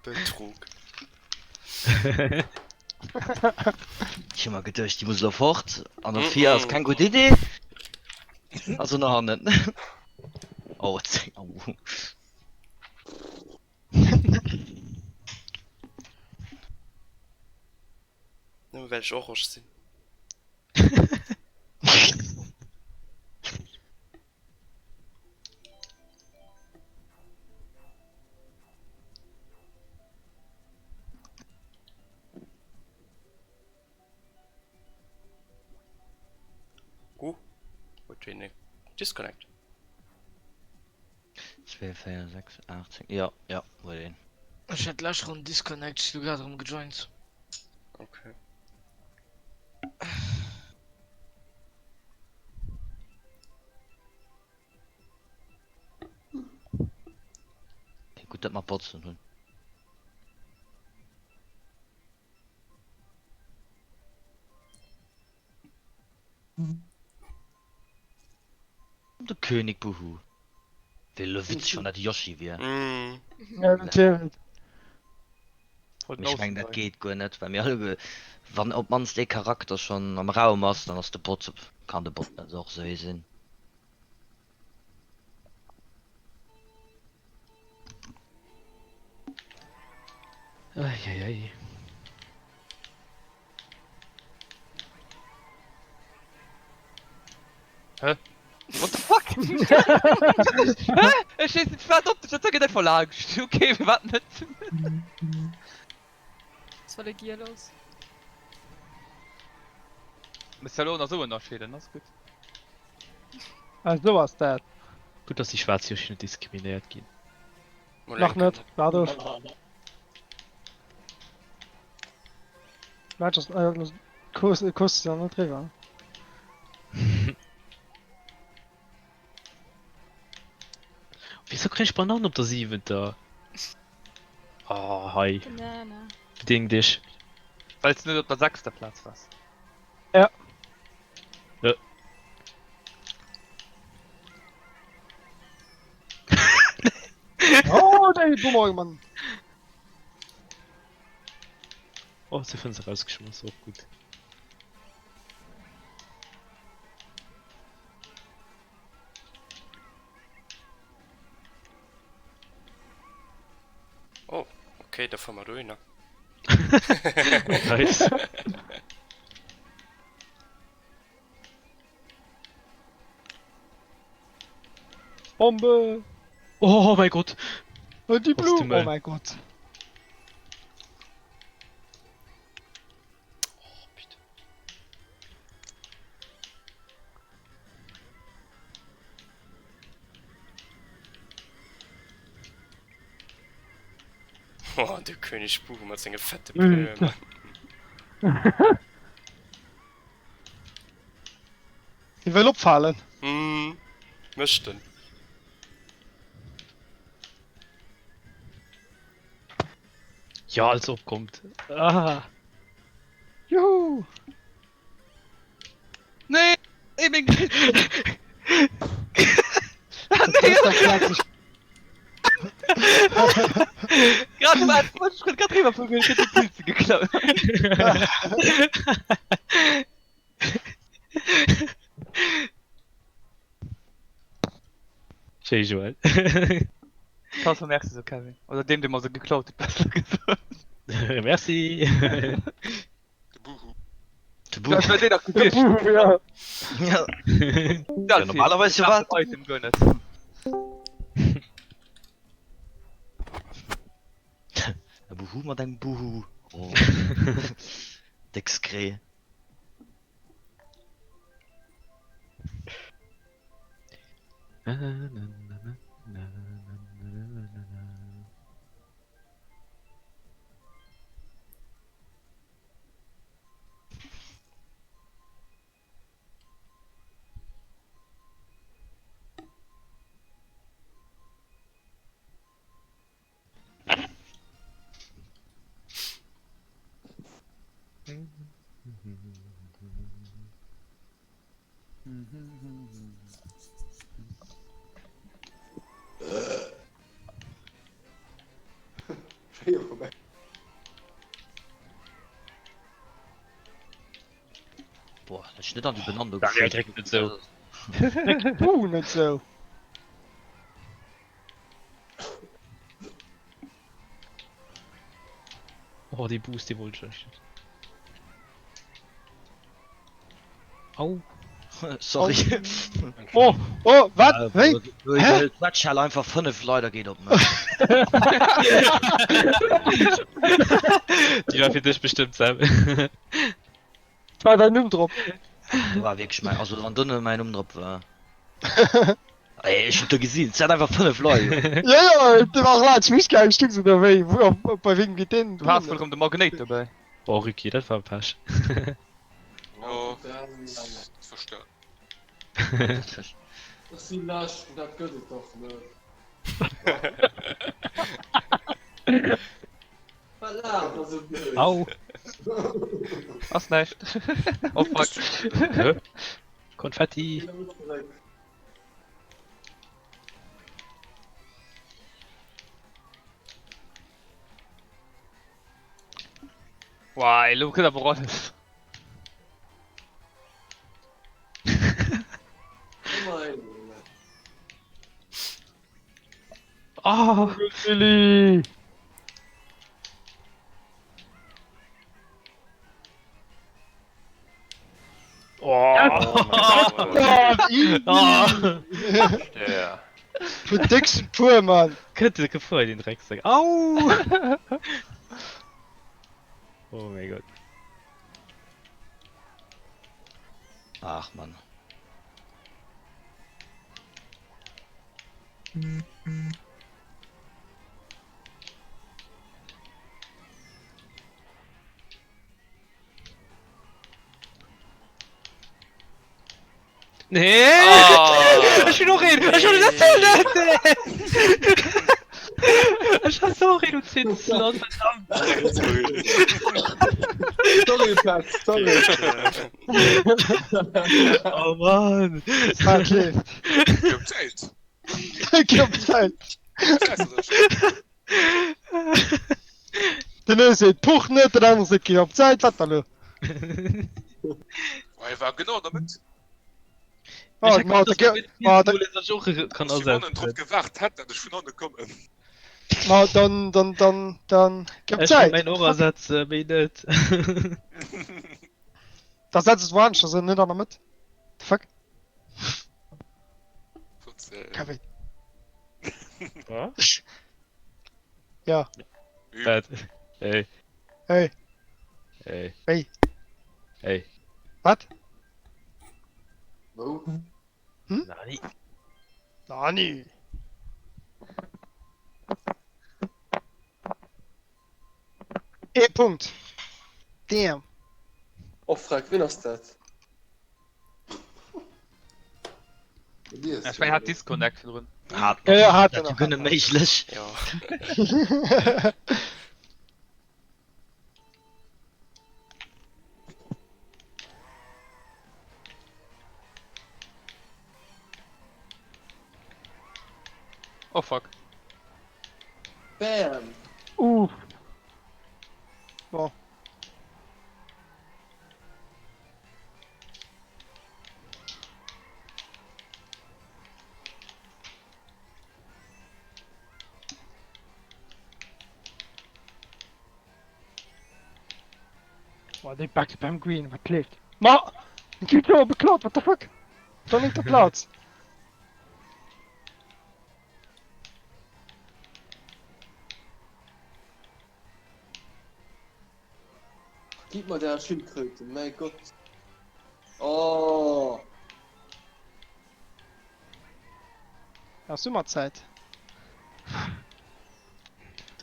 Betrug. Ech hu mer geduecht, déi muss elo fort an op 4 ass keng gutt Idee. Also no hannen. Oh, 10, oh. Nëmme well ech orange sinn. Uh, huet ween e Disconnect? 2, 4, 6, 8, 10, jo, jo, huet een. Ech hat d'lescht Ronn Disconnect, ech si lo grad erëm gejoint. Okay. Gutt dat mer Botzen hunn. De König Buhu. Wier elo witzeg wann dat Yoshi wier. Ja, natierlech. Mee ech mengen dat geet guer net, well mir alleguer, wann op mannst ee Charakter schonn am Raum ass, dann ass de Bot, kann de Bot net och esou ee sinn. Eieiei. Hä? What the fuck? Hä? Ech schéissen d'Schwert op dech, dat geet einfach laanscht. Okay, firwat net? Was war der Gier los? Muss ja lo nach sou ënnerscheeden, ass gutt. Ah, sou ass dat. Gutt, dass déi schwaarz Yoshi net diskriminéiert ginn. Nach net, waart of. Match ass, äh, Kurs, Kurs ist ja net driwwer. Wieso krieg ich Bananen op der siwenter? Oh, hei. Banana. Beding dich. Well s du net op der sechster Plaz wars. Ja. Ja. Oh, déi Boomerang, Mann. Oh, se hunn se rausgeschmiss, och gutt. Oh, okay, da fuer mer dohinner. Nice. Bombe! Oh mein Gott! Oh, die Was Blumen! Oh mein Gott! Oh, bitte. Oh, de König Buhu mat senge fette Pneumen. Hie wëll opfalen. Mm, mécht en. Ja, als ob kommt. Ah. Juhu! Nee! Ey, meng Ah, nee! Grad war ech grad driwwer fueren, ech hätt déi Pilze geklaut. Schéi Joël. Pass mer merci so Kevin. Oder deem dee mer se geklaut huet besser gesot. Merci. De Buhu. De Buhu. Dat war deen nach gewiescht. De Buhu, ja. Ja. Ja, normalerweis jo wat. Item guer net. E Buhu mat engem Buhu. Oh. Déck Skree. Boah, dat ech net an déi Benann do Daniel, dréck net sou. Dréck du net sou. Oh, dee Boost, dee wollt ech echt net. Au. Sorry. Oh, oh, wat? Wéi? Hä? D'Quetschhal einfach 5 Leit a geet op mech. Déi war fir dech bestëmmt, Sam. War däin Numm drop? Do war wierklech mäin, also wann do net mäin Numm drop war. Ey, ech hunn do gesinn, et sat einfach 5 Leit. Jo, jo, dee war och laang zu Miss gaangen, ech duck sou, wéi, wou, bei wem geet deen? Du haas wuel rëm de Magnéit dobäi. Oh Ricky, dat war Pech. Jo, zerstéiert. Ech si leschten, dat gëtt et dach net. Wat laacht der sou blöd? Au! Ass näischt. Oh fuck. Hä? Konfetti! Wow, elo kritt awer alles. Oh! Willi! Oh! Oh, Yeah. Vun décksten puer, Mann. Kënnt de gefuer den Drecksack. Au! Oh mein Gott. Ach Mann. Nee! Oh. Ech hunn och een! Ech hunn dat zählt net! Ech hat och een um zweeten Slot, verdammt! Sorry, Petz, sorry. Oh Mann! Wat leeft? Geh op d'Zäit. Geh op d'Zäit. Den ee seet puch net, den anere seet geh op d'Säit, wat da lo? Oh, hie war genau an der Mëtt. Oh, ma, da ge- ma, da, Kann Sekonnen drop gewaart hätt, dat ech vun hanne kommen. ma dann, dann, dann, dann geh op Ech kann d'Säit. mäin och ersetzen, méi net. Da setz et woanescht, also net an der Mëtt. The fuck? Kevin. Ja. Wat? Hey. Hey. Hey. Hey. Hey. Wat? Wou? Hm? Nani? Nani? Ee Punkt. Damn. Och frag, wien ass dat? Ech mengen hat Disconnect virdrun. Hat Ja, ja, hat dat en jo nach, guer net méiglech. Jo. Oh fuck. Bam! Uff. Bon. Boah, déi Bugs beim Green, wat leeft? Ma! Gi jo beklaut, what the fuck? Op der néngter Plaz. Gib mer der Schildkröte, mäi Gott. Oh! Ass Summerzäit.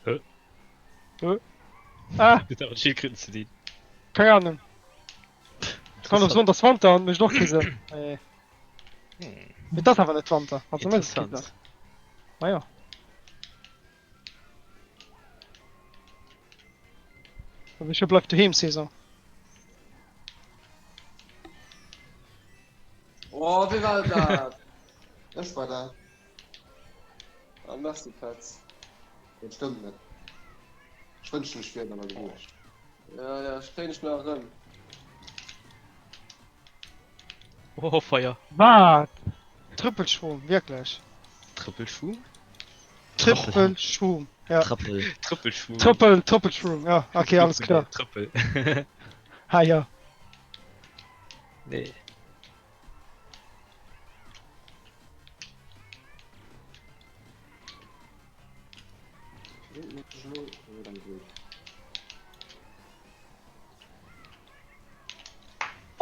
Hä? Hä? Ah! Huet dat mat Schildkröten ze dinn? Keng Ahnung. Kann och soen, dass Wanter an mécht och kee Sënn. Mee et ass awer net Wanter. Also mécht et kee Sënn. Majo. Also ech hu Bleif doheem Saison. Oh, wéi war dat? Ech war dat. Ah, merci Petz. Dat stëmmt net. Ech wënschten ech wier awer gewiescht. Ja, ja, ech kréien dech nach erëm. Oh, Feier. Wat? Trëppelschwumm, wierklech? Trëppelschwumm? Trëppelschwumm, ja. Trëppel. Trëppelschwumm. Trëppel, Trëppelschwumm, ja, okay, alles klar. Trëppel. Ha, ja. Nee.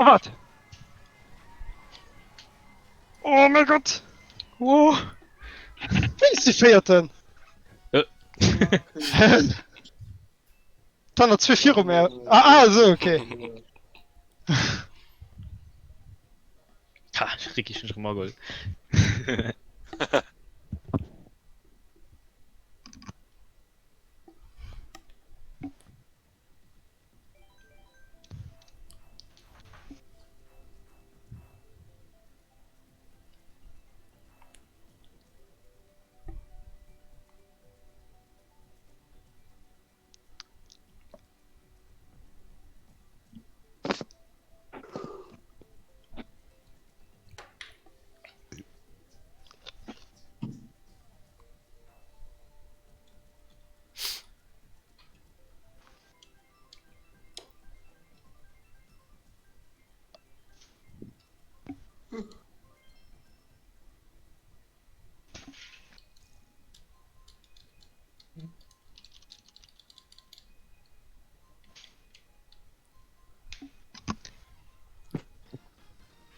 Oh, wat? Oh mein Gott! Oh. Wéi ist die Véierten? Äh. Dann der zwee viru mär. Ah, ah, esou, okay. Ha, Ricky, ech hunn dech erëm ageholl.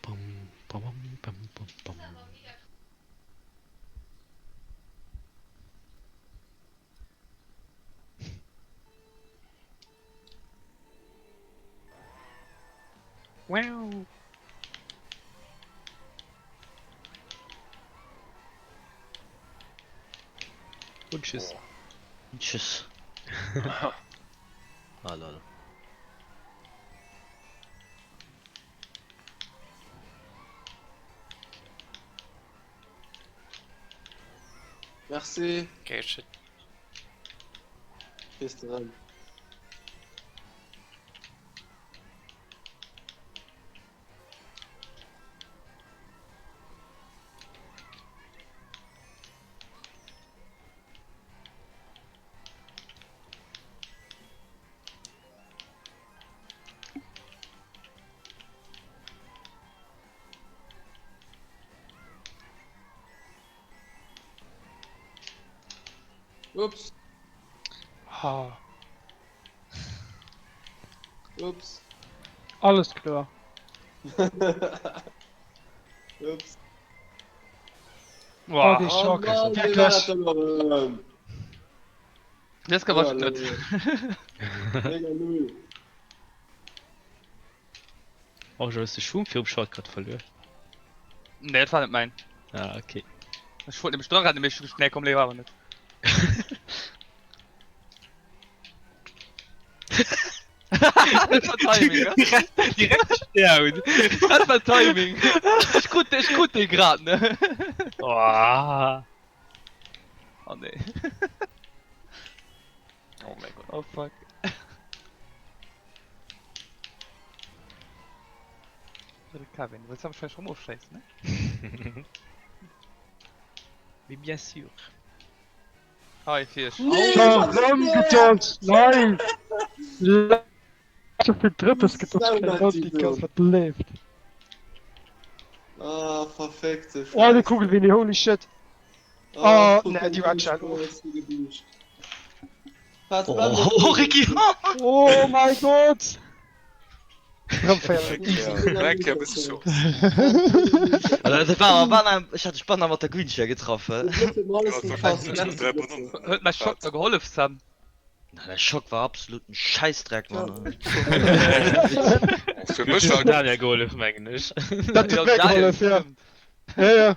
Bam, bam, bam, bam, bam. Wow. Und tschüss. Und tschüss. ah, lol. Merci. Okay, shit. Bis dran. Ups. Ha. Ups. Alles kloer. Ups. Oh, dee Schock. Oh Mann, wéi war dat Wierklech. dann erëm? Dës Kéier war ech et net. Mega null. Oh, ech hues de Schwung virum Shortcut verluer. Nee, dat war net mäin. Ah, okay. Ech wollt nämlech dra rennen, mee ech hu gesot, nee komm, léiwer awer net. Dat war Timing, ne? Direkt, direkt down. Dat war Timing. Ech krut, ech krut dee grad, ne? Oh. Oh nee. Oh mein Gott. Oh fuck. Kevin, du wëlls wahrscheinlech rëm ofschléissen, ne? Mais bien sûr. Hei fir ech. Rëm gedodged, nice! Scho fir drëttes gedodged, keng Dodgy, wat leeft? Ah, verfickte Oh, de Kugelwinni, holy shit! Oh, nee, déi war schnell of. Oh, Ricky! Oh mein Gott! Rëm 4 easy. Eng Kéier e bësse Chance. Also, dat war awer bana, ech hat dech bana mat der Green Chair getraff, hä? Huet mäi Schock der gehollef, Sam? Na, däi Schock war absoluten Schäissdreck, Mann. Fir mech war Daniel gehollef, mengen ech. Dat huet mir gehollef, ja. Ja, ja.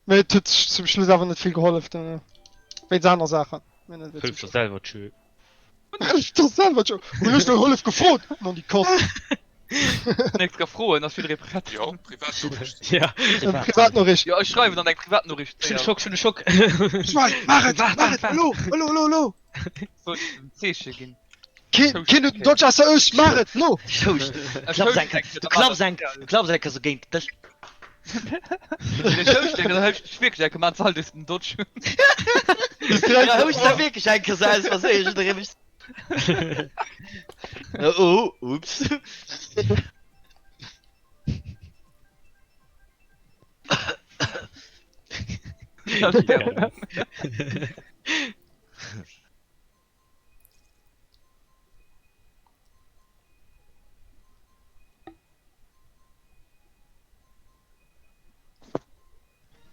Mee et huet zum Schluss awer net vill gehollef, wéinst aner Saachen. Hëllef der selwer, tschö. Hëllef der selwer, tschö. Hunn ech no Hëllef gefrot? Non, déi Koss. Nächst Kéier froen, ass jidderee prett. Jo, Privatnoriicht. Ja. Privatnoriicht. Jo, ech schreiwen dann eng Privatnoriicht. Ech hunn e Schock, ech hunn e Schock. Schwein, maach et, maach et, elo, elo, elo, elo. Soll ech en Zeeche ginn? Keen, keen huet den Dodge ausser ech, maach et, elo. Du klapps eng, du klapps eng, du klapps eng Kéier sou géint den Dësch. Dee Schouschteng, da hëlft ech wierklech eng Kéier, maan d'Sall duerch den Dodge. Da houscht der wierklech eng Kéier sou aus Versehen, jidderee mécht. Oh, ups.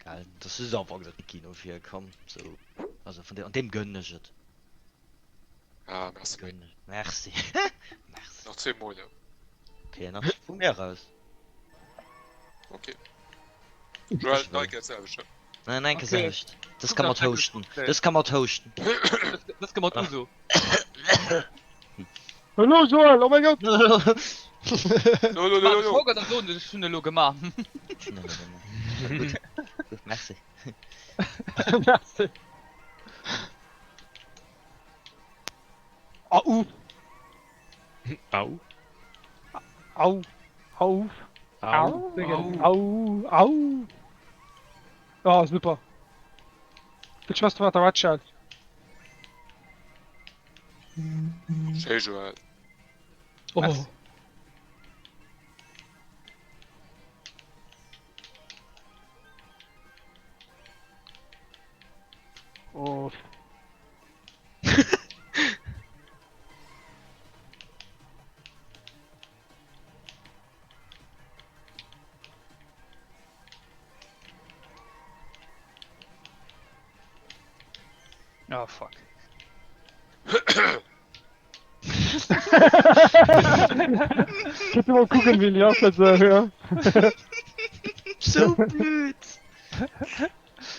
Geil, das ist am Anfang der Kino virkomm so also vun an deem gënnen ech et. Ah, merci. Gënnen ech. Merci. Merci. Nach zweemol, jo. Okay, nach vu mir aus. Okay. Joël, nei Kéier d'selwecht, ne? Nein, nein, okay. selwecht. Das kann man hosten. Das kann man hosten. Das kann man Uso. Hallo Joel, oh mein Gott! Lo, lo, lo, lo. Vorgott an soen, ech hunn elo gemaach. Gutt, gutt, merci. Merci. Au! Au. Au! Au! Au. Au! Au! Oh, super. Vill Spaass mat der Red Shell. Schéi Joël. Oh. Oh. Oh fuck. Kannst du mal gucken, wie die aussieht, so, ja. So blöd!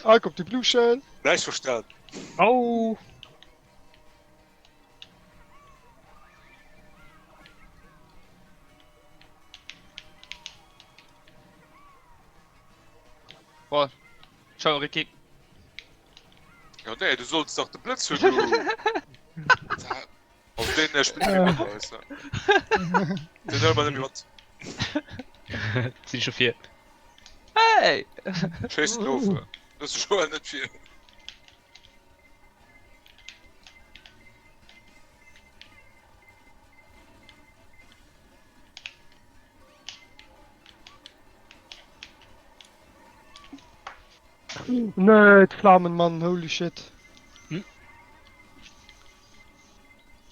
Ah, kommt die Blue Shell. Näischt verstan. Au! Boah. Ciao Ricky. Ja nee, du sollst dach de Blëtz hunn, du. Auf den äh, spillt méi mat, weißt du. Den hëlle mer net méi mat. Sinn scho vir. Hey! Schéiss den of. Looss de Joël net vir. Nee, d'Flamen, Mann, holy shit.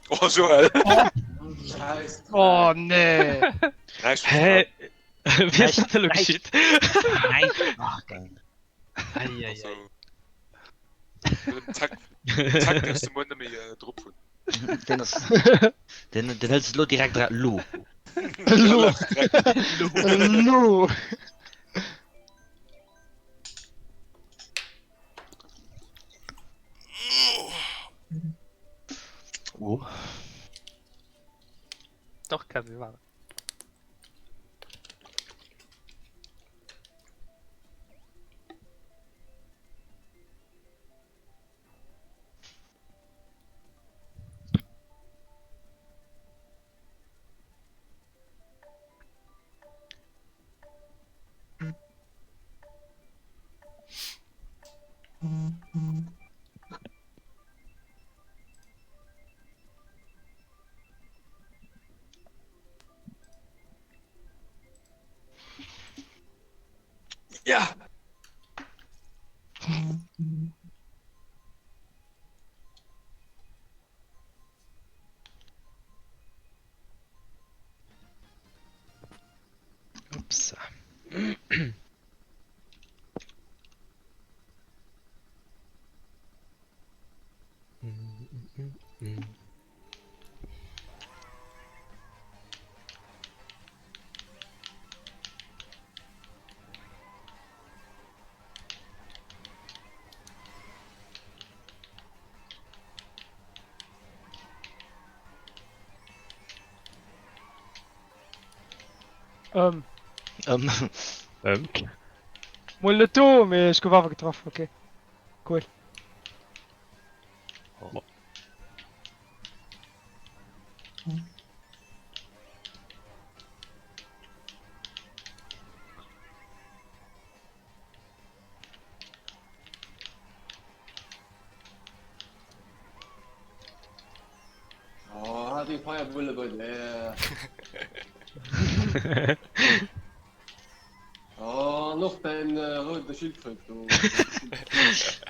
Oh, Joël! Scheiß. Oh, nee. Näischt Hä? verstan. Wéi ass dat elo geschitt? Näischt machen. Eieiei. Also, den Tech, Tech däerfs de muer net méi äh, drop hunn. Den ass. Den, den hëls de lo direkt ra. Lo. Lo. Lo. Oh. Doch, Kevin war. Ja! Ups. Ähm. Ähm. Ähm. Mol net do, mee ech gouf awer getraff, okay. Cool. Oh, hat die Feierbulle bei der. Oh, noch dein äh, rote Schildkröte. do.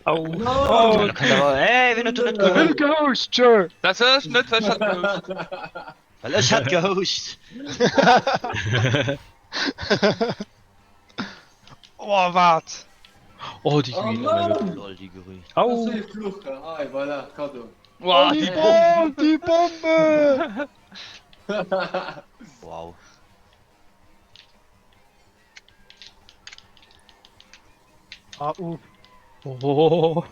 Au. Oh, Hey, wien huet do net de Will gehouscht? gehouscht, tschö. Dat war ech net, well ech hat gehouscht. Well ech hat gehouscht. Oh, wat? Oh, déi Oh Green. Mann! Lol, déi Gerücht. Das Au. ist Fluch. Ah, voilà, Kado. Wow, Oh, die die Bombe! Bombe, die Bombe! Wow. Ah, uh. Oh.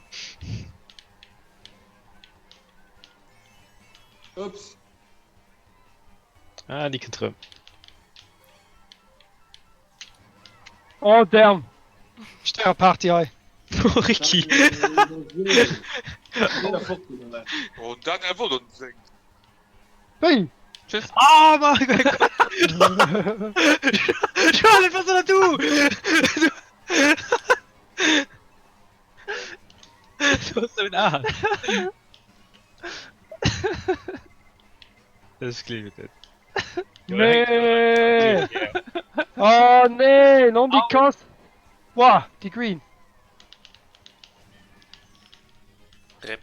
Ups. Ah, déi kënnt rëm. Oh, damn. Stäreparty hei. Oh, Ricky. Oh, dat er wollt onbedéngt. Wéi? Tschüss. Ah, mein Gott. Charlotte, was soll du? Du hast so einen Arsch. Das gleef ich net. Nee! Oh nee, non die Kass! Wow, die Green. Rip.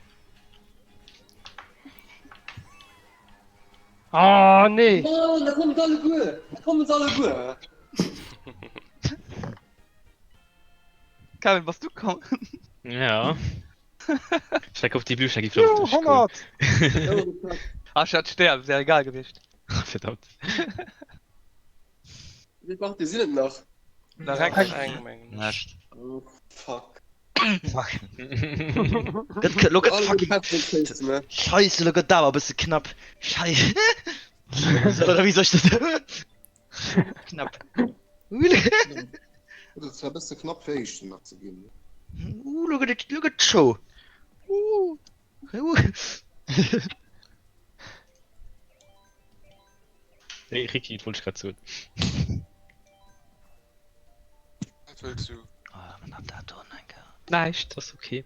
Ah nee! Mann, da kommen sie alle gut. Da kommen sie alle gut. Kevin, bass du komm? Ja. Schreck op déi Bluesche gi Juhu, 100! Ah, ech hat Stär, wär egal gewiescht. Verdammt. Wéi vill Partie sinn et nach? Nach eng. Nach eng, mengen ech. Näscht. Oh, fuck. Fuck. Gëtt, lo gëtt fucking. Scheisse, lo gëtt awer e bësse knapp. Scheisse. Oder wéi soll ech dat? Knapp. Dat ass zwar e bësse knapp fir Éischten nach ze ginn. Uh, lo gëtt et, lo gëtt chaud. Uh. Uh. Nee, Ricky, dat wollt ech grad soen. Wat wëlls du? Ah, man hat dat do eng Kéier. Näischt, ass okay.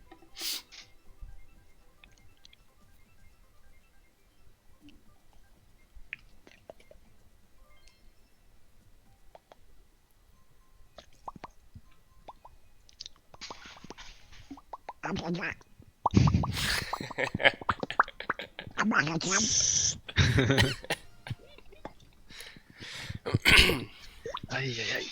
Eieiei.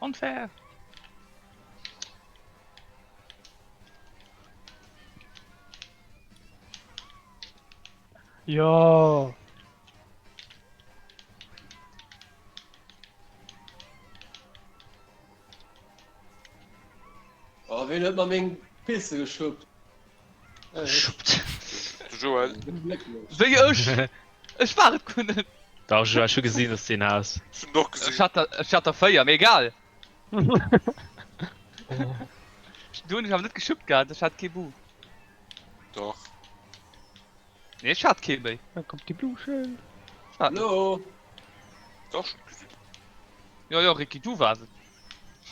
Unfair! Jo. Oh, ween huet mer meng Pisse geschuppt? Geschuppt. De Joël. Wéi ech? Ech war et guer net. Dach Joël, ech hu gesinn dass de en has. Ech hunn och gesinn. Ech hat der, ech hat der 4, mee egal. Du hunn ech awer net geschuppt gehat, ech hat kee Bu. Dach. Nee, ech hat kee méi. Da kommt déi Bluschel. Hallo. Dach, ech hunn gesinn. Jo, jo, Ricky, du waars et.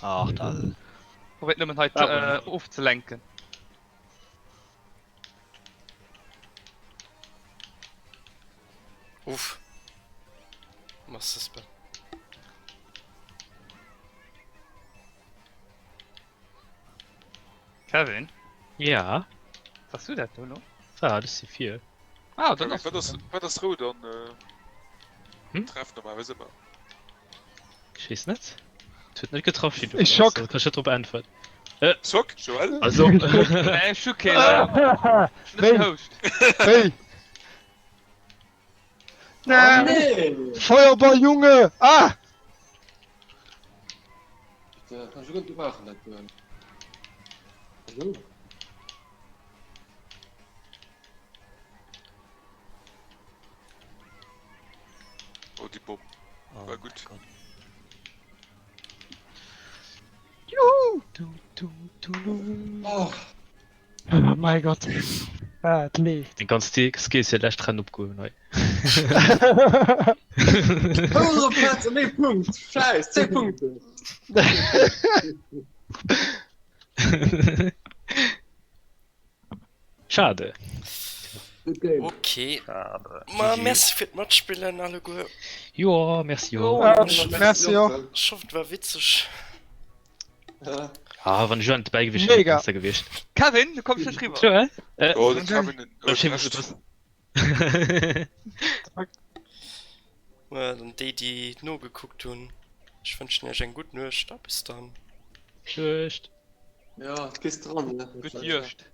Ach, da. Probéiert nëmmen hei Ah, ofzelenken. Uff. Mass suspect. Kevin? Ja? Wars du dat do lo? War, ech si vir. Ah, dann ass Wat ass, wat ass rout an Hm? treff normalerweis ëmmer? Ech weess net. Et huet net getraff, Ech schock. Also kann ech net drop äntweren. Zock, Joël? Also. Nee, ech hu keen. Ech hunn net gehouscht. Wéi? Oh, nee! Feuerball, Junge! Ah! Bitte, kann ich gut machen, dat do. Hallo? Oh, déi Bomm. Oh War gutt. mein Gott. Juhu! Du, du, du, du. Oh, Oh mein Gott. Ah, et leeft. Eng ganz déck Skills fir d'lescht Renn opgehuewen hei. Houere Platz an ee Punkt! Schäiss, 10 Punkte! Schade. Good game. Ok. Schade. Ma merci fir d'Matspillen alleguer. Joa, merci och. Merci och. Ech hoffen et war witzeg. Ah, wann de Joan net dobäi gewiescht wier, wier et Mega. besser gewiescht. Kevin, du kommst net riwwer. Joël? Äh, Oh, de Kevin huet ech Recht. Ma dann déi déi nogekuckt hunn, ech wënschen iech eng gutt Nuecht a bis dann. Nuecht. Ja, et gees dran, ne? Gutt Juegd.